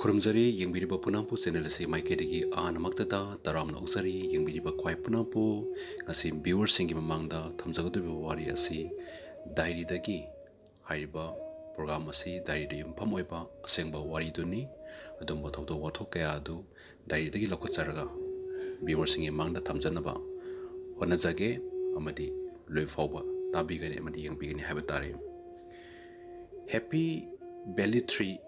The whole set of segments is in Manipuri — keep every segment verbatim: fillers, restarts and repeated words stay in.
ꯈꯨꯔꯨꯝꯖꯔꯤ, ꯌꯦꯡꯕꯤꯔꯤꯕ ꯄꯨꯝꯅꯃꯛꯄꯨ꯫ Channel ꯑꯁꯤ ꯃꯥꯏꯀꯩꯗꯒꯤ ꯑꯍꯥꯟꯕꯃꯛꯇꯗ ꯇꯔꯥꯝꯅ ꯑꯣꯛꯆꯔꯤ꯫ ꯌꯦꯡꯕꯤꯔꯤꯕ ꯈ꯭ꯋꯥꯏ ꯄꯨꯝꯅꯃꯛꯄꯨ꯫ ꯉꯁꯤ viewerꯁꯤꯡꯒꯤ ꯃꯃꯥꯡꯗ ꯊꯝꯖꯒꯗꯧꯔꯤꯕ ꯋꯥꯔꯤ ꯑꯁꯤ diaryꯗꯒꯤ, ꯍꯥꯏꯔꯤꯕ program ꯑꯁꯤ diaryꯗ ꯌꯨꯝꯐꯝ ꯑꯣꯏꯕ ꯑꯁꯦꯡꯕ ꯋꯥꯔꯤꯗꯨꯅꯤ꯫ ꯑꯗꯨꯝꯕ ꯊꯧꯗꯣꯛ ꯋꯥꯊꯣꯛ ꯀꯌꯥ ꯑꯗꯨ diaryꯗꯒꯤ ꯂꯧꯈꯠꯆꯔꯒ viewerꯁꯤꯡꯒꯤ ꯃꯥꯡꯗ ꯊꯝꯖꯅꯕ ꯍꯣꯠꯅꯖꯒꯦ, ꯑꯃꯗꯤ ꯂꯣꯏ ꯐꯥꯎꯕ ꯇꯥꯕꯤꯒꯅꯤ ꯑꯃꯗꯤ ꯌꯦꯡꯕꯤꯒꯅꯤ ꯍꯥꯏꯕ ꯇꯥꯔꯦ꯫ Happy Valley Tree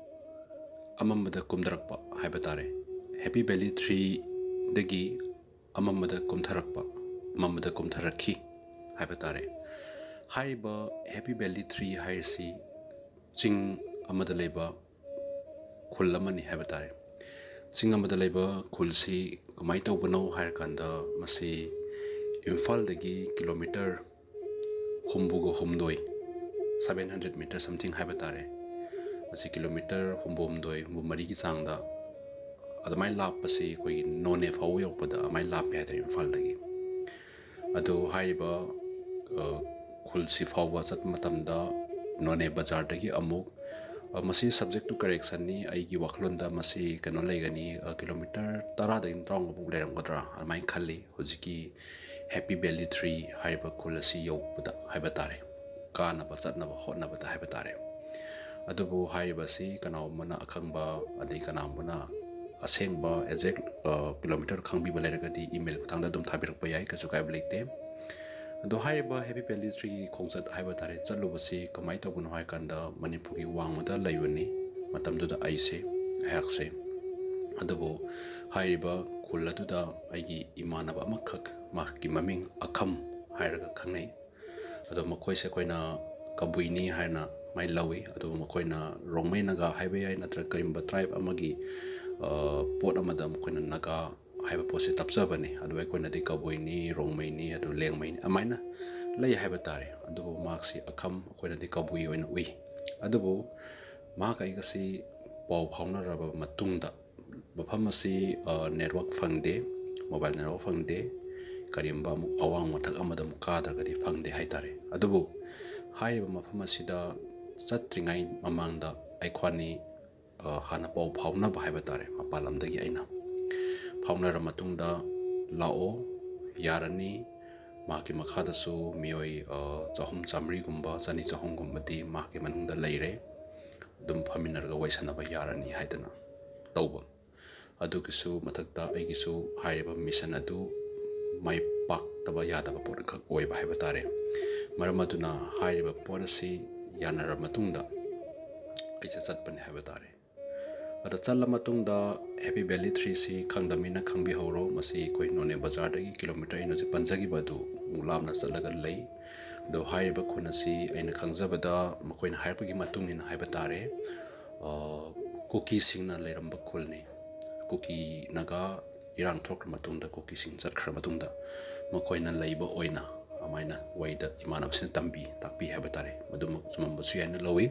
ꯑꯃꯝꯕꯗ ꯀꯨꯝꯊꯔꯛꯄ ꯍꯥꯏꯕ ꯇꯥꯔꯦ꯫ Happy Valley Treeꯗꯒꯤ ꯑꯃꯝꯕꯗ ꯀꯨꯝꯊꯔꯛꯄ, ꯑꯃꯝꯕꯗ ꯀꯨꯝꯊꯔꯛꯈꯤ ꯍꯥꯏꯕ ꯇꯥꯔꯦ꯫ ꯍꯥꯏꯔꯤꯕ Happy Valley Tree ꯍꯥꯏꯔꯤꯁꯤ ꯆꯤꯡ ꯑꯃꯗ ꯂꯩꯕ ꯈꯨꯜ ꯑꯃꯅꯤ ꯍꯥꯏꯕ ꯇꯥꯔꯦ꯫ ꯆꯤꯡ ꯑꯃꯗ ꯂꯩꯕ ꯈꯨꯜꯁꯤ ꯀꯃꯥꯏꯅ ꯇꯧꯕꯅꯣ ꯍꯥꯏꯔꯀꯥꯟꯗ, ꯃꯁꯤ ꯏꯝꯐꯥꯜꯗꯒꯤ kilometre ꯍꯨꯝꯐꯨꯒ ꯍꯨꯝꯗꯣꯏ, seven hundred metre something ꯍꯥꯏꯕ ꯇꯥꯔꯦ꯫ ꯃꯁꯤ kilometre ꯍꯨꯝꯐꯨ ꯍꯨꯝꯗꯣꯏ, ꯍꯨꯝꯐꯨ ꯃꯔꯤꯒꯤ ꯆꯥꯡꯗ ꯑꯗꯨꯃꯥꯏꯅ ꯂꯥꯞꯄꯁꯤ ꯑꯩꯈꯣꯏꯒꯤ ꯅꯣꯅꯦ ꯐꯥꯎꯕ ꯌꯧꯔꯛꯄꯗ ꯑꯗꯨꯃꯥꯏꯅ ꯂꯥꯞꯄꯦ ꯍꯥꯏ ꯇꯥꯔꯦ ꯏꯝꯐꯥꯜꯗꯒꯤ꯫ ꯑꯗꯣ ꯍꯥꯏꯔꯤꯕ, ꯑ, ꯈꯨꯜꯁꯤ ꯐꯥꯎꯕ ꯆꯠꯄ ꯃꯇꯝꯗ ꯅꯣꯅꯦ ꯕꯖꯥꯔꯗꯒꯤ ꯑꯃꯨꯛ, ꯑ, ꯃꯁꯤ subject to correctionꯅꯤ꯫ ꯑꯩꯒꯤ ꯋꯥꯈꯜꯂꯣꯟꯗ ꯃꯁꯤ ꯀꯩꯅꯣ ꯂꯩꯒꯅꯤ, ꯑ, kilometre ꯇꯔꯥꯗꯒꯤ ꯇꯔꯥꯃꯉꯥꯃꯨꯛ ꯂꯩꯔꯝꯒꯗ꯭ꯔꯥ ꯑꯗꯨꯃꯥꯏꯅ ꯈꯜꯂꯤ꯫ ꯍꯧꯖꯤꯛꯀꯤ Happy Valley Tree ꯍꯥꯏꯔꯤꯕ ꯈꯨꯜ ꯑꯁꯤ ꯌꯧꯕꯗ ꯍꯥꯏꯕ ꯇꯥꯔꯦ, ꯀꯥꯅꯕ ꯆꯠꯅꯕ ꯍꯣꯠꯅꯕꯗ ꯍꯥꯏꯕ ꯇꯥꯔꯦ꯫ ꯑꯗꯨꯕꯨ ꯍꯥꯏꯔꯤꯕ ꯑꯁꯤ ꯀꯅꯥꯒꯨꯝꯕꯅ ꯑꯈꯪꯕ, ꯑꯗꯩ ꯀꯅꯥꯒꯨꯝꯕꯅ ꯑꯁꯦꯡꯕ exact, ꯑ, kilometre ꯈꯪꯕꯤꯕ ꯂꯩꯔꯒꯗꯤ email ꯈꯨꯠꯊꯥꯡꯗ ꯑꯗꯨꯝ ꯊꯥꯕꯤꯔꯛꯄ ꯌꯥꯏ, ꯀꯩꯁꯨ ꯀꯥꯏꯕ ꯂꯩꯇꯦ꯫ ꯑꯗꯣ ꯍꯥꯏꯔꯤꯕ Happy Valley Treeꯒꯤ ꯈꯣꯡꯆꯠ ꯍꯥꯏꯕ ꯇꯥꯔꯦ, ꯆꯠꯂꯨꯕꯁꯤ ꯀꯃꯥꯏꯅ ꯇꯧꯕꯅꯣ ꯍꯥꯏ ꯀꯥꯟꯗ, ꯃꯅꯤꯄꯨꯔꯒꯤ ꯋꯥꯡꯃꯗ ꯂꯩꯕꯅꯤ ꯃꯇꯝꯗꯨꯗ ꯑꯩꯁꯦ, ꯑꯩꯍꯥꯛꯁꯦ꯫ ꯑꯗꯨꯕꯨ ꯍꯥꯏꯔꯤꯕ ꯈꯨꯜ ꯑꯗꯨꯗ ꯑꯩꯒꯤ ꯏꯃꯥꯟꯅꯕ ꯑꯃꯈꯛ, ꯃꯍꯥꯛꯀꯤ ꯃꯃꯤꯡ ꯑꯈꯝ ꯍꯥꯏꯔꯒ ꯈꯪꯅꯩ꯫ ꯑꯗꯣ ꯃꯈꯣꯏꯁꯦ ꯑꯩꯈꯣꯏꯅ ꯀꯕꯨꯏꯅꯤ ꯍꯥꯏꯅ ꯃꯥꯏ ꯂꯧꯏ꯫ ꯑꯗꯨꯕꯨ ꯃꯈꯣꯏꯅ ꯔꯣꯡꯃꯩ ꯅꯥꯒꯥ ꯍꯥꯏꯕ ꯌꯥꯏ, ꯅꯠꯇ꯭ꯔꯒ ꯀꯔꯤꯒꯨꯝꯕ tribe ꯑꯃꯒꯤ, ꯑ, ꯄꯣꯠ ꯑꯃꯗ ꯃꯈꯣꯏꯅ ꯅꯥꯒꯥ ꯍꯥꯏꯕ ꯄꯣꯠꯁꯦ ꯇꯞꯆꯕꯅꯤ꯫ ꯑꯗꯨ ꯑꯩꯈꯣꯏꯅꯗꯤ ꯀꯕꯨꯏꯅꯤ, ꯔꯣꯡꯃꯩꯅꯤ, ꯑꯗꯨ ꯂꯦꯡꯃꯩꯅꯤ, ꯑꯗꯨꯃꯥꯏꯅ ꯂꯩ ꯍꯥꯏꯕ ꯇꯥꯔꯦ꯫ ꯑꯗꯨꯕꯨ ꯃꯍꯥꯛꯁꯤ ꯑꯈꯝ, ꯑꯩꯈꯣꯏꯅꯗꯤ ꯀꯕꯨꯏ ꯑꯣꯏꯅ ꯎꯏ꯫ ꯑꯗꯨꯕꯨ ꯃꯍꯥꯛ ꯑꯩꯒꯁꯤ ꯄꯥꯎ ꯐꯥꯎꯅꯔꯕ ꯃꯇꯨꯡꯗ, ꯃꯐꯝ ꯑꯁꯤ, ꯑ, network ꯐꯪꯗꯦ, mobile network ꯐꯪꯗꯦ, ꯀꯔꯤꯒꯨꯝꯕ ꯑꯃꯨꯛ ꯑꯋꯥꯡ ꯃꯊꯛ ꯑꯃꯗ ꯑꯃꯨꯛ ꯀꯥꯗ꯭ꯔꯒꯗꯤ ꯐꯪꯗꯦ ꯍꯥꯏꯇꯥꯔꯦ꯫ ꯑꯗꯨꯕꯨ ꯍꯥꯏꯔꯤꯕ ꯃꯐꯝ ꯑꯁꯤꯗ ꯆꯠꯇ꯭ꯔꯤꯉꯩ ꯃꯃꯥꯡꯗ ꯑꯩꯈꯣꯏꯅꯤ, ꯑ, ꯑ, ꯍꯥꯟꯅ ꯄꯥꯎ ꯐꯥꯎꯅꯕ ꯍꯥꯏꯕ ꯇꯥꯔꯦ, ꯃꯄꯥꯟ ꯂꯝꯗꯒꯤ ꯑꯩꯅ ꯐꯥꯎꯅꯔ ꯃꯇꯨꯡꯗ, "ꯂꯥꯛꯑꯣ, ꯌꯥꯔꯅꯤ, ꯃꯍꯥꯛꯀꯤ ꯃꯈꯥꯗꯁꯨ ꯃꯤꯑꯣꯏ, ꯑ, ꯆꯍꯨꯝ ꯆꯥꯝꯃꯔꯤꯒꯨꯝꯕ, ꯆꯅꯤ ꯆꯍꯨꯝꯒꯨꯝꯕꯗꯤ ꯃꯍꯥꯛꯀꯤ ꯃꯅꯨꯡꯗ ꯂꯩꯔꯦ, ꯑꯗꯨꯝ ꯐꯝꯃꯤꯟꯅꯔꯒ ꯋꯥꯔꯤ ꯁꯥꯟꯅꯕ ꯌꯥꯔꯅꯤ" ꯍꯥꯏꯗꯅ ꯇꯧꯕ꯫ ꯑꯗꯨꯒꯤꯁꯨ ꯃꯊꯛꯇ ꯑꯩꯒꯤꯁꯨ ꯍꯥꯏꯔꯤꯕ mission ꯑꯗꯨ ꯃꯥꯏ ꯄꯥꯛꯇꯕ ꯌꯥꯗꯕ ꯄꯣꯠ ꯑꯃꯈꯛ ꯑꯣꯏꯕ ꯍꯥꯏꯕ ꯇꯥꯔꯦ꯫ ꯃꯔꯝ ꯑꯗꯨꯅ ꯍꯥꯏꯔꯤꯕ ꯄꯣꯠ ꯑꯁꯤ ꯌꯥꯅꯔꯕ ꯃꯇꯨꯡꯗ ꯑꯩꯁꯦ ꯆꯠꯄꯅꯤ ꯍꯥꯏꯕ ꯇꯥꯔꯦ꯫ ꯑꯗ ꯆꯠꯂ ꯃꯇꯨꯡꯗ Happy Valley Tree ꯁꯤ ꯈꯪꯗꯕ ꯃꯤꯅ ꯈꯪꯕꯤꯍꯧꯔꯣ꯫ ꯃꯁꯤ ꯑꯩꯈꯣꯏ ꯅꯣꯅꯦ ꯕꯖꯥꯔꯗꯒꯤ kilometre, ꯑꯩꯅ ꯍꯧꯖꯤꯛ ꯄꯟꯖꯈꯤꯕ ꯑꯗꯨ ꯑꯃꯨꯛ ꯂꯥꯞꯅ ꯆꯠꯂꯒ ꯂꯩ꯫ ꯑꯗꯣ ꯍꯥꯏꯔꯤꯕ ꯈꯨꯟ ꯑꯁꯤ ꯑꯩꯅ ꯈꯪꯖꯕꯗ, ꯃꯈꯣꯏꯅ ꯍꯥꯏꯔꯛꯄꯒꯤ ꯃꯇꯨꯡ ꯏꯟꯅ ꯍꯥꯏꯕ ꯇꯥꯔꯦ, ꯑ, ꯀꯨꯀꯤꯁꯤꯡꯅ ꯂꯩꯔꯝꯕ ꯈꯨꯜꯅꯤ꯫ ꯀꯨꯀꯤ ꯅꯥꯒꯥ ꯏꯔꯥꯡ ꯊꯣꯛꯈ꯭ꯔ ꯃꯇꯨꯡꯗ, ꯀꯨꯀꯤꯁꯤꯡ ꯆꯠꯈ꯭ꯔ ꯃꯇꯨꯡꯗ ꯃꯈꯣꯏꯅ ꯂꯩꯕ ꯑꯣꯏꯅ ꯑꯗꯨꯃꯥꯏꯅ ꯋꯥꯔꯤꯗ ꯏꯃꯥꯟꯅꯕꯁꯤꯅ ꯇꯝꯕꯤ, ꯇꯥꯛꯄꯤ ꯍꯥꯏꯕ ꯇꯥꯔꯦ꯫ ꯃꯗꯨꯃꯛ ꯆꯨꯝꯃꯝꯕꯁꯨ ꯌꯥꯏꯅ ꯂꯧꯏ꯫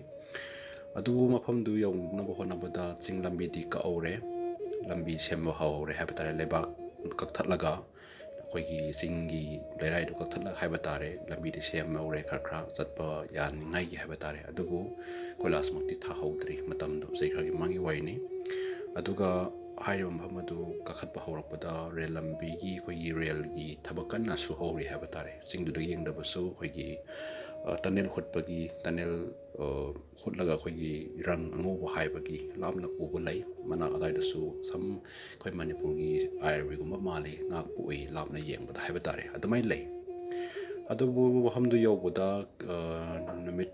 ꯑꯗꯨꯕꯨ ꯃꯐꯝꯗꯨ ꯌꯧꯅꯕ ꯍꯣꯠꯅꯕꯗ ꯆꯤꯡ ꯂꯝꯕꯤꯗꯤ ꯀꯛꯍꯧꯔꯦ, ꯂꯝꯕꯤ ꯁꯦꯝꯕ ꯍꯧꯍꯧꯔꯦ ꯍꯥꯏꯕ ꯇꯥꯔꯦ꯫ ꯂꯩꯕꯥꯛ ꯀꯛꯊꯠꯂꯒ, ꯑꯩꯈꯣꯏꯒꯤ ꯆꯤꯡꯒꯤ ꯂꯩꯔꯥꯏꯗꯨ ꯀꯛꯊꯠꯂꯒ ꯍꯥꯏꯕ ꯇꯥꯔꯦ, ꯂꯝꯕꯤꯗꯤ ꯁꯦꯝꯍꯧꯔꯦ꯫ ꯈꯔ ꯈꯔ ꯆꯠꯄ ꯌꯥꯅꯤꯡꯉꯥꯏꯒꯤ ꯍꯥꯏꯕ ꯇꯥꯔꯦ꯫ ꯑꯗꯨꯕꯨ ꯀꯣꯏꯂꯥꯁꯃꯛꯇꯤ ꯊꯥꯍꯧꯗ꯭ꯔꯤ꯫ ꯃꯇꯝꯗꯨ ꯆꯍꯤ ꯈꯔꯒꯤ ꯃꯃꯥꯡꯒꯤ ꯋꯥꯔꯤꯅꯤ꯫ ꯑꯗꯨꯒ ꯍꯥꯏꯔꯤꯕ ꯃꯐꯝ ꯑꯗꯨ ꯀꯥꯈꯠꯄ ꯍꯧꯔꯛꯄꯗ ꯔꯦꯜ ꯂꯝꯕꯤꯒꯤ, ꯑꯩꯈꯣꯏꯒꯤ ꯔꯦꯜꯒꯤ ꯊꯕꯛ ꯀꯟꯅ ꯁꯨꯍꯧꯔꯤ ꯍꯥꯏꯕ ꯇꯥꯔꯦ꯫ ꯆꯤꯡꯗꯨꯗ ꯌꯦꯡꯗꯕꯁꯨ ꯑꯩꯈꯣꯏꯒꯤ, ꯑ, tunnel ꯍꯨꯠꯄꯒꯤ, tunnel, ꯑ, ꯍꯨꯠꯂꯒ ꯑꯩꯈꯣꯏꯒꯤ ꯔꯪ ꯑꯉꯧꯕ ꯍꯥꯏꯕꯒꯤ ꯂꯥꯞꯅ ꯎꯕ ꯂꯩ꯫ ꯃꯅꯥꯛ ꯑꯗꯥꯏꯗꯁꯨ ꯁꯝ ꯑꯩꯈꯣꯏ ꯃꯅꯤꯄꯨꯔꯒꯤ ꯑꯥꯏꯔꯕꯤꯒꯨꯝꯕ ꯃꯥꯜꯂꯤ, ꯉꯥꯛꯄ ꯎꯏ, ꯂꯥꯞꯅ ꯌꯦꯡꯕꯗ ꯍꯥꯏꯕ ꯇꯥꯔꯦ, ꯑꯗꯨꯃꯥꯏꯅ ꯂꯩ꯫ ꯑꯗꯨꯕꯨ ꯃꯐꯝꯗꯨ ꯌꯧꯕꯗ, ꯑ, ꯅꯨꯃꯤꯠ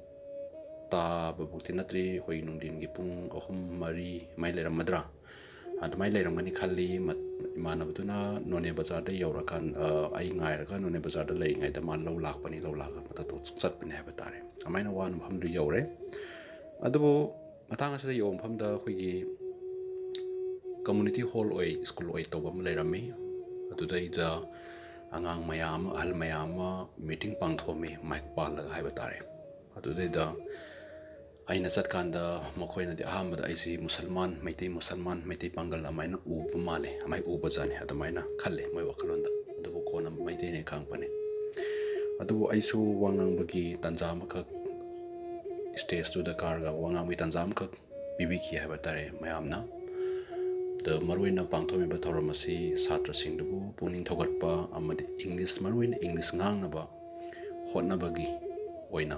ꯇꯥꯕꯃꯛꯇꯤ ꯅꯠꯇ꯭ꯔꯤ, ꯑꯩꯈꯣꯏ ꯅꯨꯡꯊꯤꯟꯒꯤ ꯄꯨꯡ ꯑꯍꯨꯝ, ꯃꯔꯤ ꯑꯗꯨꯃꯥꯏꯅ ꯂꯩꯔꯝꯃꯗ꯭ꯔꯥ, ꯑꯗꯨꯃꯥꯏꯅ ꯂꯩꯔꯝꯒꯅꯤ ꯈꯜꯂꯤ꯫ ꯃꯠ-, ꯏꯃꯥꯟꯅꯕꯗꯨꯅ ꯅꯣꯅꯦ ꯕꯖꯥꯔꯗ ꯌꯧꯔꯀꯥꯟ-, ꯑ, ꯑꯩ ꯉꯥꯏꯔꯒ ꯅꯣꯅꯦ ꯕꯖꯥꯔꯗ ꯂꯩꯔꯤꯉꯩꯗ ꯃꯥ ꯂꯧ ꯂꯥꯛꯄꯅꯤ, ꯂꯧ ꯂꯥꯛꯑꯒ ꯃꯊꯛꯇ ꯆꯠꯄꯅꯤ ꯍꯥꯏꯕ ꯇꯥꯔꯦ꯫ ꯑꯗꯨꯃꯥꯏꯅ ꯋꯥꯅ ꯃꯐꯝꯗꯨ ꯌꯧꯔꯦ꯫ ꯑꯗꯨꯕꯨ ꯃꯇꯥꯡ ꯑꯁꯤꯗ ꯌꯧꯕ ꯃꯐꯝꯗ ꯑꯩꯈꯣꯏꯒꯤ community hall ꯑꯣꯏ, school ꯑꯣꯏ ꯇꯧꯕ ꯑꯃ ꯂꯩꯔꯝꯃꯤ꯫ ꯑꯗꯨꯗꯩꯗ ꯑꯉꯥꯡ ꯃꯌꯥꯝ ꯑꯃ, ꯑꯍꯜ ꯃꯌꯥꯝ ꯑꯃ meeting ꯄꯥꯡꯊꯣꯛꯑꯝꯃꯤ, mic ꯄꯥꯜꯂꯒ ꯍꯥꯏꯕ ꯇꯥꯔꯦ꯫ ꯑꯗꯨꯗꯩꯗ ꯑꯩꯅ ꯆꯠꯀꯥꯟꯗ ꯃꯈꯣꯏꯅꯗꯤ ꯑꯍꯥꯟꯕꯗ ꯑꯩꯁꯤ ꯃꯨꯁꯜꯃꯥꯟ, ꯃꯩꯇꯩ ꯃꯨꯁꯜꯃꯥꯟ, ꯃꯩꯇꯩ ꯄꯥꯡꯒꯜ ꯑꯗꯨꯃꯥꯏꯅ ꯎꯕ ꯃꯥꯜꯂꯦ, ꯑꯗꯨꯃꯥꯏꯅ ꯎꯕꯖꯥꯠꯅꯤ, ꯑꯗꯨꯃꯥꯏꯅ ꯈꯜꯂꯦ ꯃꯣꯏ ꯋꯥꯈꯜꯂꯣꯟꯗ꯫ ꯑꯗꯨꯕꯨ ꯀꯣꯟꯅ ꯃꯩꯇꯩꯅꯦ ꯈꯪꯉꯛꯄꯅꯤ꯫ ꯑꯗꯨꯕꯨ ꯑꯩꯁꯨ ꯋꯥ ꯉꯥꯡꯕꯒꯤ ꯇꯥꯟꯖꯥ ꯑꯃꯈꯛ, stageꯇꯨꯗ ꯀꯥꯔꯒ ꯋꯥ ꯉꯥꯡꯕꯒꯤ ꯇꯥꯟꯖꯥ ꯑꯃꯈꯛ ꯄꯤꯕꯤꯈꯤ ꯍꯥꯏꯕ ꯇꯥꯔꯦ ꯃꯌꯥꯝꯅ꯫ ꯑꯗ ꯃꯔꯨꯑꯣꯏꯅ ꯄꯥꯡꯊꯣꯛꯂꯤꯕ ꯊꯧꯔꯝ ꯑꯁꯤ ꯁꯥꯇ꯭ꯔꯁꯤꯡꯗꯨꯕꯨ ꯄꯨꯛꯅꯤꯡ ꯊꯧꯒꯠꯄ ꯑꯃꯗꯤ ꯏꯪꯂꯤꯁ, ꯃꯔꯨꯑꯣꯏꯅ ꯏꯪꯂꯤꯁ ꯉꯥꯡꯅꯕ ꯍꯣꯠꯅꯕꯒꯤ ꯑꯣꯏꯅ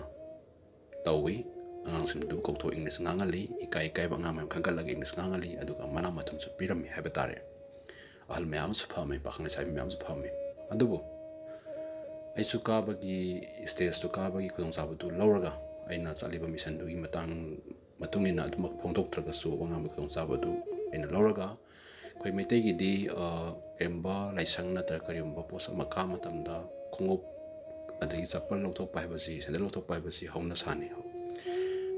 ꯇꯧꯏ꯫ ꯑꯉꯥꯡꯁꯤꯡꯗꯨ ꯀꯧꯊꯣꯛ ꯏꯪꯂꯤꯁ ꯉꯥꯡꯍꯜꯂꯤ, ꯏꯀꯥꯏ ꯏꯀꯥꯏꯕ ꯑꯉꯥꯡ ꯃꯌꯥꯝ ꯈꯟꯒꯠꯂꯒ ꯏꯪꯂꯤꯁ ꯉꯥꯡꯍꯜꯂꯤ, ꯑꯗꯨꯒ ꯃꯅꯥ ꯃꯊꯨꯝꯁꯨ ꯄꯤꯔꯝꯃꯤ ꯍꯥꯏꯕ ꯇꯥꯔꯦ꯫ ꯑꯍꯜ ꯃꯌꯥꯝ ꯑꯃꯁꯨ ꯐꯝꯃꯤ, ꯄꯥꯈꯪ ꯂꯩꯁꯥꯕꯤ ꯃꯌꯥꯝ ꯑꯃꯁꯨ ꯐꯝꯃꯤ꯫ ꯑꯗꯨꯕꯨ ꯑꯩꯁꯨ ꯀꯥꯕꯒꯤ, ꯁ꯭ꯇꯦꯖꯇꯨ ꯀꯥꯕꯒꯤ ꯈꯨꯗꯣꯡꯆꯥꯕꯗꯨ ꯂꯧꯔꯒ ꯑꯩꯅ ꯆꯠꯂꯤꯕ ꯃꯤꯁꯟꯗꯨꯒꯤ ꯃꯇꯥꯡ, ꯃꯇꯨꯡ ꯏꯟꯅ ꯑꯗꯨꯃꯛ ꯐꯣꯡꯗꯣꯛꯇ꯭ꯔꯒꯁꯨ ꯋꯥ ꯉꯥꯡꯕꯒꯤ ꯈꯨꯗꯣꯡꯆꯥꯕꯗꯨ ꯑꯩꯅ ꯂꯧꯔꯒ, ꯑꯩꯈꯣꯏ ꯃꯩꯇꯩꯒꯤꯗꯤ, ꯑ, ꯀꯔꯤꯒꯨꯝꯕ ꯂꯥꯏꯁꯪ ꯅꯠꯇ꯭ꯔꯒ ꯀꯔꯤꯒꯨꯝꯕ ꯄꯣꯠꯁꯛ ꯑꯃ ꯀꯥꯕ ꯃꯇꯝꯗ ꯈꯣꯡꯎꯞ ꯑꯗꯒꯤ ꯆꯄꯜ ꯂꯧꯊꯣꯛꯄ ꯍꯥꯏꯕꯁꯤ, ꯁꯦꯟꯗꯜ ꯂꯧꯊꯣꯛꯄ ꯍꯥꯏꯕꯁꯤ ꯍꯧꯅ ꯁꯥꯅꯤ꯫